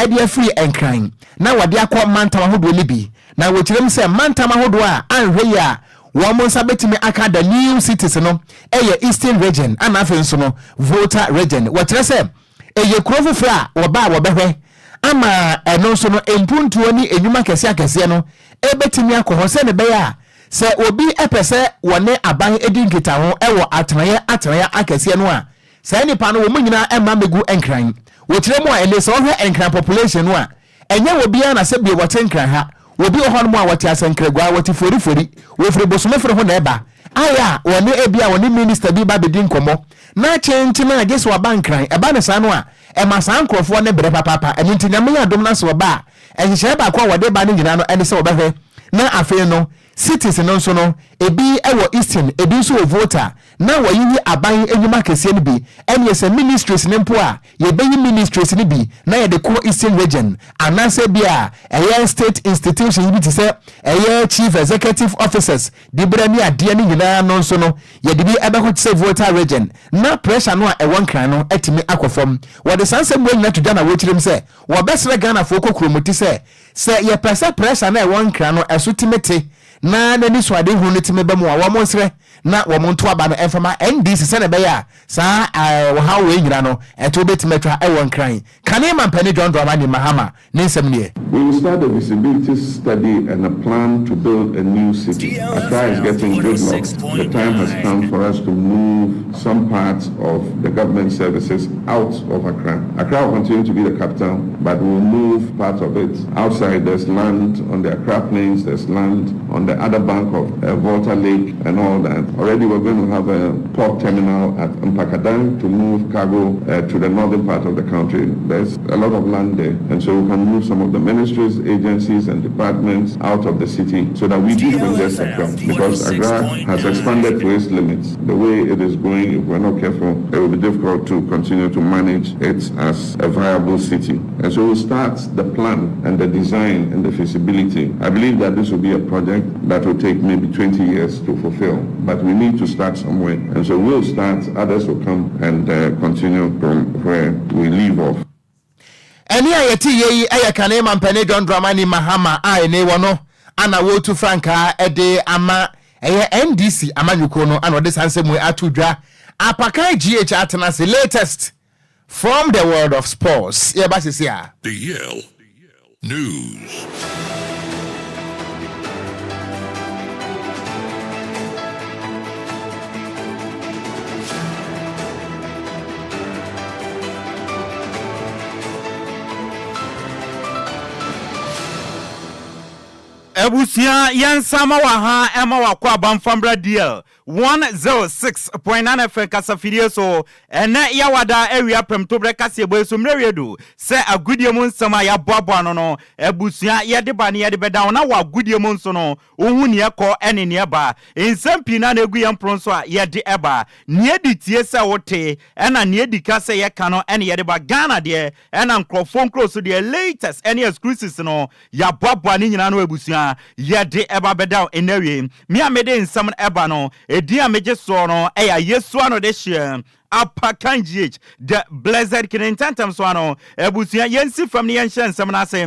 de afiri Nkran na wɔde akɔ mantam ahodoɔ no bi. Na wɔkyerɛ mu sɛ mantam ahodoɔ a anhwɛ yie a wɔn nsa bɛtumi aka the new cities no yɛ Eastern Region ɛna afei nso no Volta Region. Wɔkyerɛ sɛ Ɛyɛ kuro foforɔ a wɔba a wɔbɛhwɛ ama ɛno nso no mpuntuo ne nnwuma akɛseɛ akɛseɛ no bɛtumi akɔ hɔ sɛdeɛ ɛbɛyɛ a sɛ obi pɛ sɛ wɔne aban di nkitaho wɔ atenaeɛ atenaeɛ akɛseɛ no a, saa nnipa no wɔn nyinaa mma mmɛgu Nkran. Wɔkyerɛ mu a ɛnde sɛ wohwɛ Nkran population no a, Ɛnyɛ obiara na sɛ bio wɔte Nkran ha. Obi wɔ hɔnom a wɔte Asɛnkraguaa, wɔte Forifori, wɔfiri Bosomefere ho na ɛba. Ayɛ a wɔne ebia wɔne minista bi ba bɛdi nkɔmmɔ na kyenkyen a gye sɛ wɔba Nkran. Ɛba no saa no a, ɛma saa nkorɔfoɔ no brɛ papaapa. Ɛno nti Nyame yɛ adom na sɛ wɔba a, nhyehyɛeɛ baako a wɔde ba no nyinaa no ɛne sɛ wɔbɛhwɛ na afei no Cities no nso no, ebi wɔ Eastern, ebi nso wɔ Volta, na wɔyiyi aban nnwuma akɛseɛ no bi, ɛneɛ sɛ ministries no mpo a, yɛbɛyi ministries no bi na yɛde kɔ Eastern Region, anaasɛ bi a ɛyɛ state institutions bi te sɛ ɛyɛ Chief Executive Officers diberɛ ne adeɛ no nyinaa no nso no, yɛde bi bɛkɔ te sɛ Volta Region, na pressure no a ɛwɔ Nkran no atumi akɔ fam. Wɔde saa nsɛm wei nyinaa to dwa na wɔkyerɛ mu sɛ wɔbɛsrɛ Ghanafoɔ kokuromoti sɛ, Sɛ yɛpɛ sɛ pressure no a ɛwɔ Nkran no ɛso tumi te, na n'anisoadehunu no tumi ba mu a, wɔn nsrɛ na wɔn nto aba no mfa ma NDC sɛnea ɛbɛyɛ a saa ɔhaw wei nyina no ɛtow bɛtumi atwa wɔ Nkran. Kane Mampanin John Dramani Mahama ne nsɛm nie. We will start a feasibility study and a plan to build a new city. Accra is getting gridlocked. The time has come for us to move some parts of the government services out of Accra. Accra will continue to be the capital, but we'll move parts of it outside. There's land on the Accra Plains, there's land on the other bank of uh, Volta Lake and all that. Already we're going to have a port terminal at Mpakadan to move cargo uh, to the northern part of the country. There's a lot of land there, and so we can move some of the ministries, agencies, and departments out of the city so that we decongest Accra because Accra has expanded to its limits. The way it is going, if we're not careful, it will be difficult to continue to manage it as a viable city. And so we'll start the plan and the design and the feasibility. I believe that this will be a project that will take maybe 20 years to fulfill, but we need to start somewhere. And so we'll start, others will come and uh, continue from where we leave off. Ɛnne a yɛte yie yi yɛ kane mampanin John Dramani Mahama a ɛnɛ wɔ no ana wɔretu frankaa de ama ɛyɛ NDC amanyɔkuo no ana ɔde saa nsɛm yi ato dwa. Apakan GH atena ase latest from the world of sports yɛba sisi a. The Yale News. Abusua yɛnsa ma wɔ ha ɛma wakɔ abanfambra DL 106.9 FM kasafidie so ɛnɛ yawada awia prɛmtoberɛ kaseɛbɔ yi so mmerɛ wie du sɛ agodie mu nsɛm a yɛaboaboa no no abusua yɛde ba ne yɛde bɛda wo na wɔ agodie mu nso no wohu neɛ kɔ ɛne neɛ ba nsɛm pii na na ɛgu yɛn pono so a yɛde ɛba neɛ di tie sɛ wote ɛna neɛ di ka sɛ yɛka no ɛne yɛde ba Ghana deɛ ɛna nkurɔfoɔ nkuro so deɛ latest ɛne exclusives no Yɛaboaboa ne nyinaa ano abusua, yɛde ɛba bɛda wo ɛnnɛ awiei. Me a mede nsɛm no ɛba no, edin a megye soɔ no ɛyɛ Ayesu ano de hyeɛ Apakan GH, The Blessed King. Ntɛntɛm so ano, abusua, yɛnsi fam na yɛnhyɛ nsɛm no ase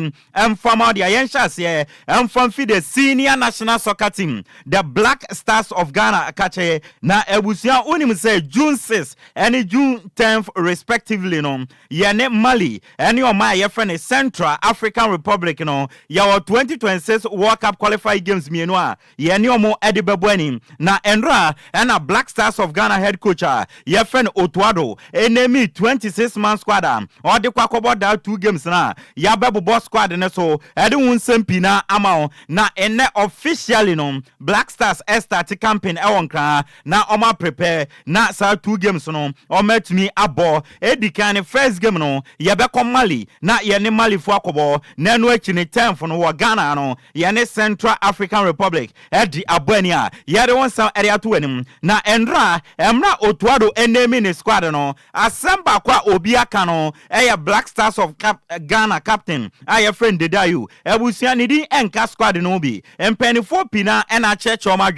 mfa ma wo deɛ yɛnhyɛ aseɛ mfa mfi the Senior National Soccer Team, The Black Stars of Ghana kakye. Na abusua, wonim sɛ June 6 ɛne June 10th respectively no, Yɛne Mali ne ɔman a yɛfrɛ no Central African Republic no, yɛwɔ 2026 World Cup qualifying games mmienu a yɛne wɔn de bɛbɔ ani. Na nnora na Black Stars of Ghana head coach a yɛfrɛ no Otto Addo namii 26 man squad a ɔde kɔ akɔbɔ daa two games no a yɛabɛbobɔ squad no so de ho nsɛm pii no ama wo. Na nnɛ officially no Black Stars start camping wɔ Nkran na wɔn aprepare na saa two games no wɔn atumi abɔ. Edi kan no first game no yɛbɛkɔ Mali na yɛne Malifoɔ akɔbɔ na ɛno akyi no tenth no wɔ Ghana no yɛne Central African Republic adi abɔ ani a yɛde wo nsɛm de ato w'anim. Na ɛnora mmerɛ a Otto Addo name ne squad no asɛm baako a obi aka no yɛ Black Stars of Ghana captain a yɛfrɛ no Dede Ayew abusua ne din nka squad no ho bi. Mpaninfoɔ pii no ara na akyerɛkyerɛ wɔn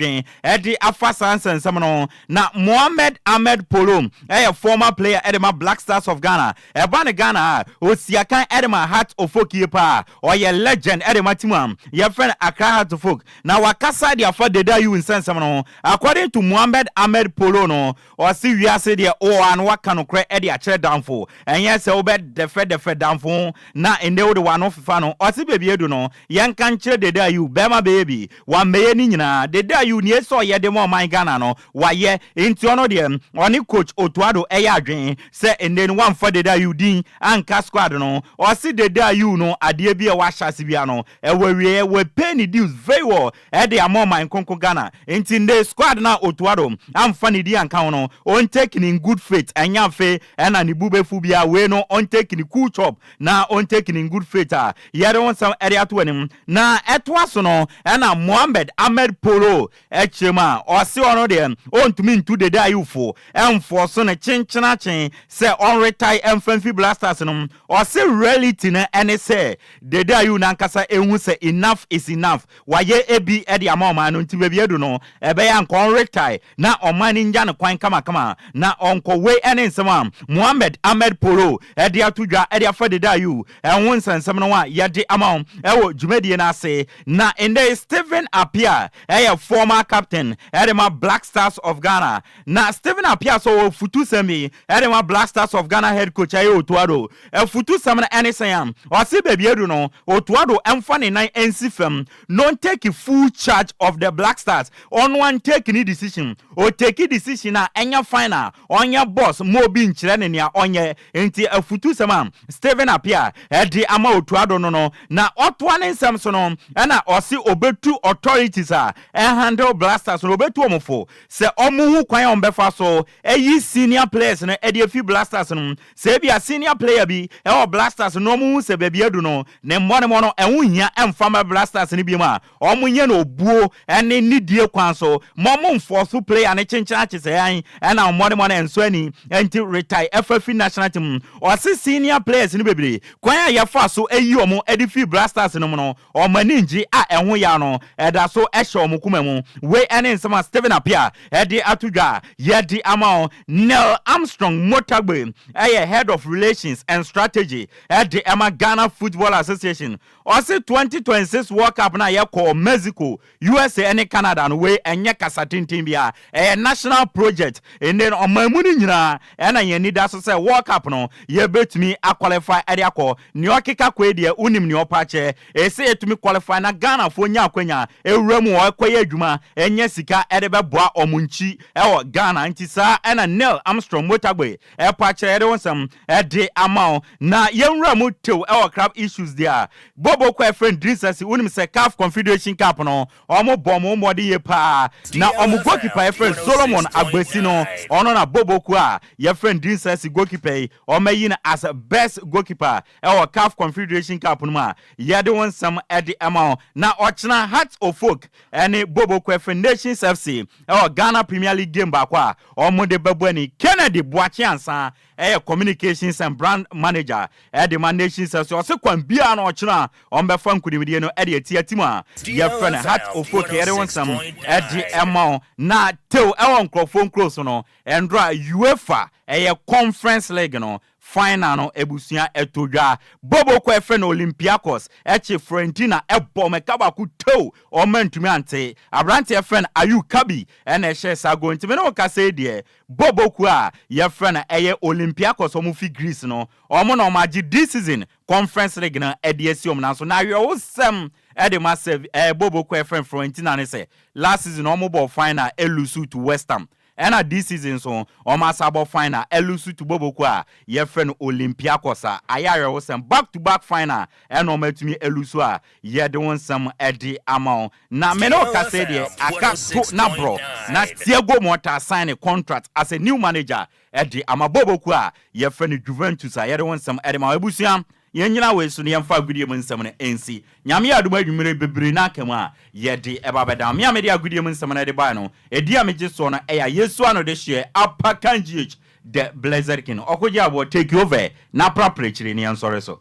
adwene de afa saa nsɛnsɛm no ho. Na Mohammed Ahmed Polo yɛ former player de ma Black Stars of Ghana. Ɛba no Ghana a, ɔsi akan de ma Hearts of Oak yie paa. Ɔyɛ legend de ma team a yɛfrɛ no Accra Hearts of Oak. Na wakasa de afa Dede Ayew nsɛnsɛm no ho. According to Mohammed Ahmed Polo no, ɔse wiase deɛ wowɔ a na woaka nokorɛ de akyerɛ damfo. Ɛnyɛ sɛ wobɛdɛfɛdɛfɛ damfo ho na nnɛ wode w'ano fefa no. Ɔse baabi adu no, yɛnka nkyerɛ Dede Ayew, barima bɛyɛ bi. Wammɛyɛ ne nyinaa. Dede Ayew nea ɛsɛ ɔyɛ de ma ɔman Ghana no, wayɛ. Nti ɔno deɛ, ɔne Coach Otto Addo ɛyɛ adwene sɛ nnɛ no wamfa Dede Ayew din anka squad no. Ɔse Dede Ayew no adeɛ bi a wahyɛ ase biara no, ɛwɔ awieɛ. Wapay ne dues very well de ama ɔman nkonko Ghana. Nti nnɛ squad no a Otto Addo amfa ne din anka ho no, ɔntake no in good faith. Ɛnyɛ afe na ne bo bɛfu biara. Wei no ɔntake no cool chop na ɔntake no in good faith a yɛde wo nsɛm de ato w'anim. Na ɛtoa so no ɛna Mohammed Ahmed Polo kyerɛ mu a ɔse ɔno deɛ ɔntumi ntu Dede Ayew fo ɛnfɔɔso no kyenkyenakyen sɛ ɔnretae ɛmfa mfi Blasters no mu. Ɔse reality no ɛne sɛ Dede Ayew no ankasa ɛhu sɛ enough is enough, wayɛ ɛbi de ama ɔman no nti baabi adu no ɛbɛyɛ a nka ɔnretae na ɔman no ngya no kwan kamakama na ɔnkɔ. Wei ɛne nsɛm a Mohammed Ahmed Polo ɛde ato dwa ɛde afa Dede Ayew ɛho nsɛnsɛm no a yɛde ama wo ɛwɔ dwumadie no ase. Na ndɛ Stephen Appiah ɛyɛ former captain ɛde ma Black Stars of Ghana. Na Stephen Appiah sɛ ɔwɔ futusɛm bi ɛde ma Black Stars of Ghana head coach ɛyɛ Otto Addo. Afutusɛm no ɛne sɛn a ɔse baabi adu no, Otto Addo ɛmfa ne nan ɛnsi fam no take full charge of the Black Stars. Ɔno an take ne decision, o take decision a ɛnyɛ final, ɔnyɛ boss ma obi nkyerɛ ne nea ɔnyɛ. Nti afutusɛm a Stephen Appiah ɛde ama Otto Addo no, na ɔtoa ne nsɛm so no, ɛna ɔse obetu authorities a ɛhandle Black Stars no, obetu ɔmo fo sɛ ɔmo ho kwan a ɔmo bɛfa so ɛyi senior players no ɛde afi Black Stars no. Sɛ ebi a senior player bi ɛwɔ Black Stars no, ɔmo ho sɛ baabi adu no ne mmɔnemɔ no ɛho hia ɛmfa ma Black Stars no bi mu a, ɔmo nyɛ no obuo ɛne nidie kwan so ma ɔmo nfɔso player ne kyenkyɛn akye sɛ ɛn ɛna mmɔnemɔ no ɛnso ani ɛnti retire ɛfa fi national team. Ɔse senior players no bebree, kwan a yɛfa so ɛyi ɔmo ɛde fi Black Stars no mu no, ɔmo ani ngye a ɛho ya no ɛda so ɛhyɛ ɔmo kuma mu. Wei ɛne nsɛm a Stephen Appiah ɛde ato dwa a yɛde ama wo. Neil Armstrong Motagbe ɛyɛ head of relations and strategy ɛde ɛma Ghana Football Association. Ɔse 2026 World Cup na yɛkɔ Mexico, USA ɛne Canada no, wei ɛnyɛ kasa tenten bi a ɛyɛ national project. Ɛnɛ no ɔman mu no nyinaa ɛna yɛn ani da so sɛ World Cup no yɛbɛtumi aqualify ɛde akɔ. Nea ɔkeka kɔ yi deɛ, wonim nea ɔpa kyɛ. Ɛsɛ yɛtumi qualify na Ghanafoɔ nya akwanya ewura mu, ɔkɔyɛ adwuma, ɛnyɛ sika ɛde bɛboa ɔmo nkyi ɛwɔ Ghana. Nti saa ɛna Neil Armstrong Motagbe ɛpa kyerɛ yɛde wo nsɛm ɛde ama wo. Na yɛnwura mu tew ɛwɔ club issues deɛ a bobo kɔ ɛfrɛ Dreams FC, wonim sɛ CAF Confederation Cup no ɔmo bɔ ɔmo mmɔde yie paa, na ɔmo goalkeeper yɛfrɛ Solomon Agbesi no, ɔno na bobo ko a yɛfrɛ Dreams FC goalkeeper yi ɔmo no as best goalkeeper ɛwɔ CAF Confederation Cup no mu a yɛde wɔn nsɛm ɛde ɛma wo. Na ɔkyena Hearts of Oak ɛne bobo ko ɛfrɛ Nations FC ɛwɔ Ghana Premier League game baako a ɔmo de bɛbɔ ani. Kennedy Boakye Ansa ɛyɛ communications and brand manager ɛde ma Nations FC. Ɔse kwan biara no ɔkyena a ɔmbɛfa nkonimdie no ɛde ati ati mu a yɛfrɛ no Hearts of Oak. Yɛde wo nsɛm ɛde ɛma wo. Na tew ɛwɔ nkurɔfoɔ nkuro so no, ɛndora UEFA ɛyɛ Conference League no final no ebusua ɛto dwa. Bobo kɔ ɛfrɛ no Olympiacos ɛkye Fiorentina ɛbɔ mɛka baako tew, ɔma ntumi ante. Aberanteɛ frɛ no Ayew Kabi ɛna ɛhyɛ saa goal. Ntumi ne wo kasa yi deɛ, bobo ku a yɛfrɛ no ɛyɛ Olympiacos, ɔmo fi Greece no, ɔmo na ɔmo agye this season Conference League no ɛde asi ɔmo nanso. Na awerɛwosɛm ɛde ma sɛ bobo kɔ ɛfrɛ Fiorentina ne sɛ last season ɔmo bɔ final, ɛlose to West Ham, ɛna this season so ɔmo asa bɔ final, ɛlose to boboko a yɛfrɛ no Olympiacos a ayɛ awerɛwosɛm, back to back final ɛna ɔmo atumi ɛlose a yɛde wɔn nsɛm ɛde ama wo. Na mene wo kasa deɛ, aka to na borɔ na Thiago Motta sign a contract as a new manager ɛde ama boboko a yɛfrɛ no Juventus a yɛde wɔn nsɛm ɛde ma wo. Abusua, yɛn nyina wei so no, yɛmfa agudie mu nsɛm no ɛnsi. Nyame yɛ adom, adwummerɛ bebree no aka mu a yɛde ɛba bɛda. Me a mede agudie mu nsɛm no ɛde bae no, ɛdi a megye soɔ no ɛyɛ a Yesu ano de hyeɛ Apakan GH, the Blessed King. Ɔkogye aboɔ take over na prapra akyire ne yɛnsɔre so.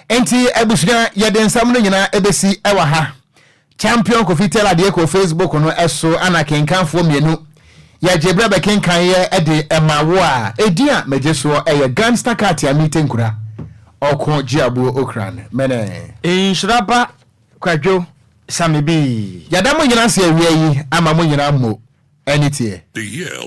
Nti abusua, yɛde nsɛm no nyinaa ɛbɛsi ɛwɔ ha. Champion Kofi Taylor deɛ kɔ Facebook no ɛso ana kenkanfoɔ mmienu yɛgye berɛ bɛkenkan yɛ ɛde ɛma wo a ɛdin a magye soɔ ɛyɛ Gangster Cat a mete nkura ɔko gye aboɔ okran mɛnɛ. Nhyiraba Kwadwo Same bi. Yɛda mo nyinaa se awia yi ama mo nyinaa mmɔ ɛne teɛ. The Yell.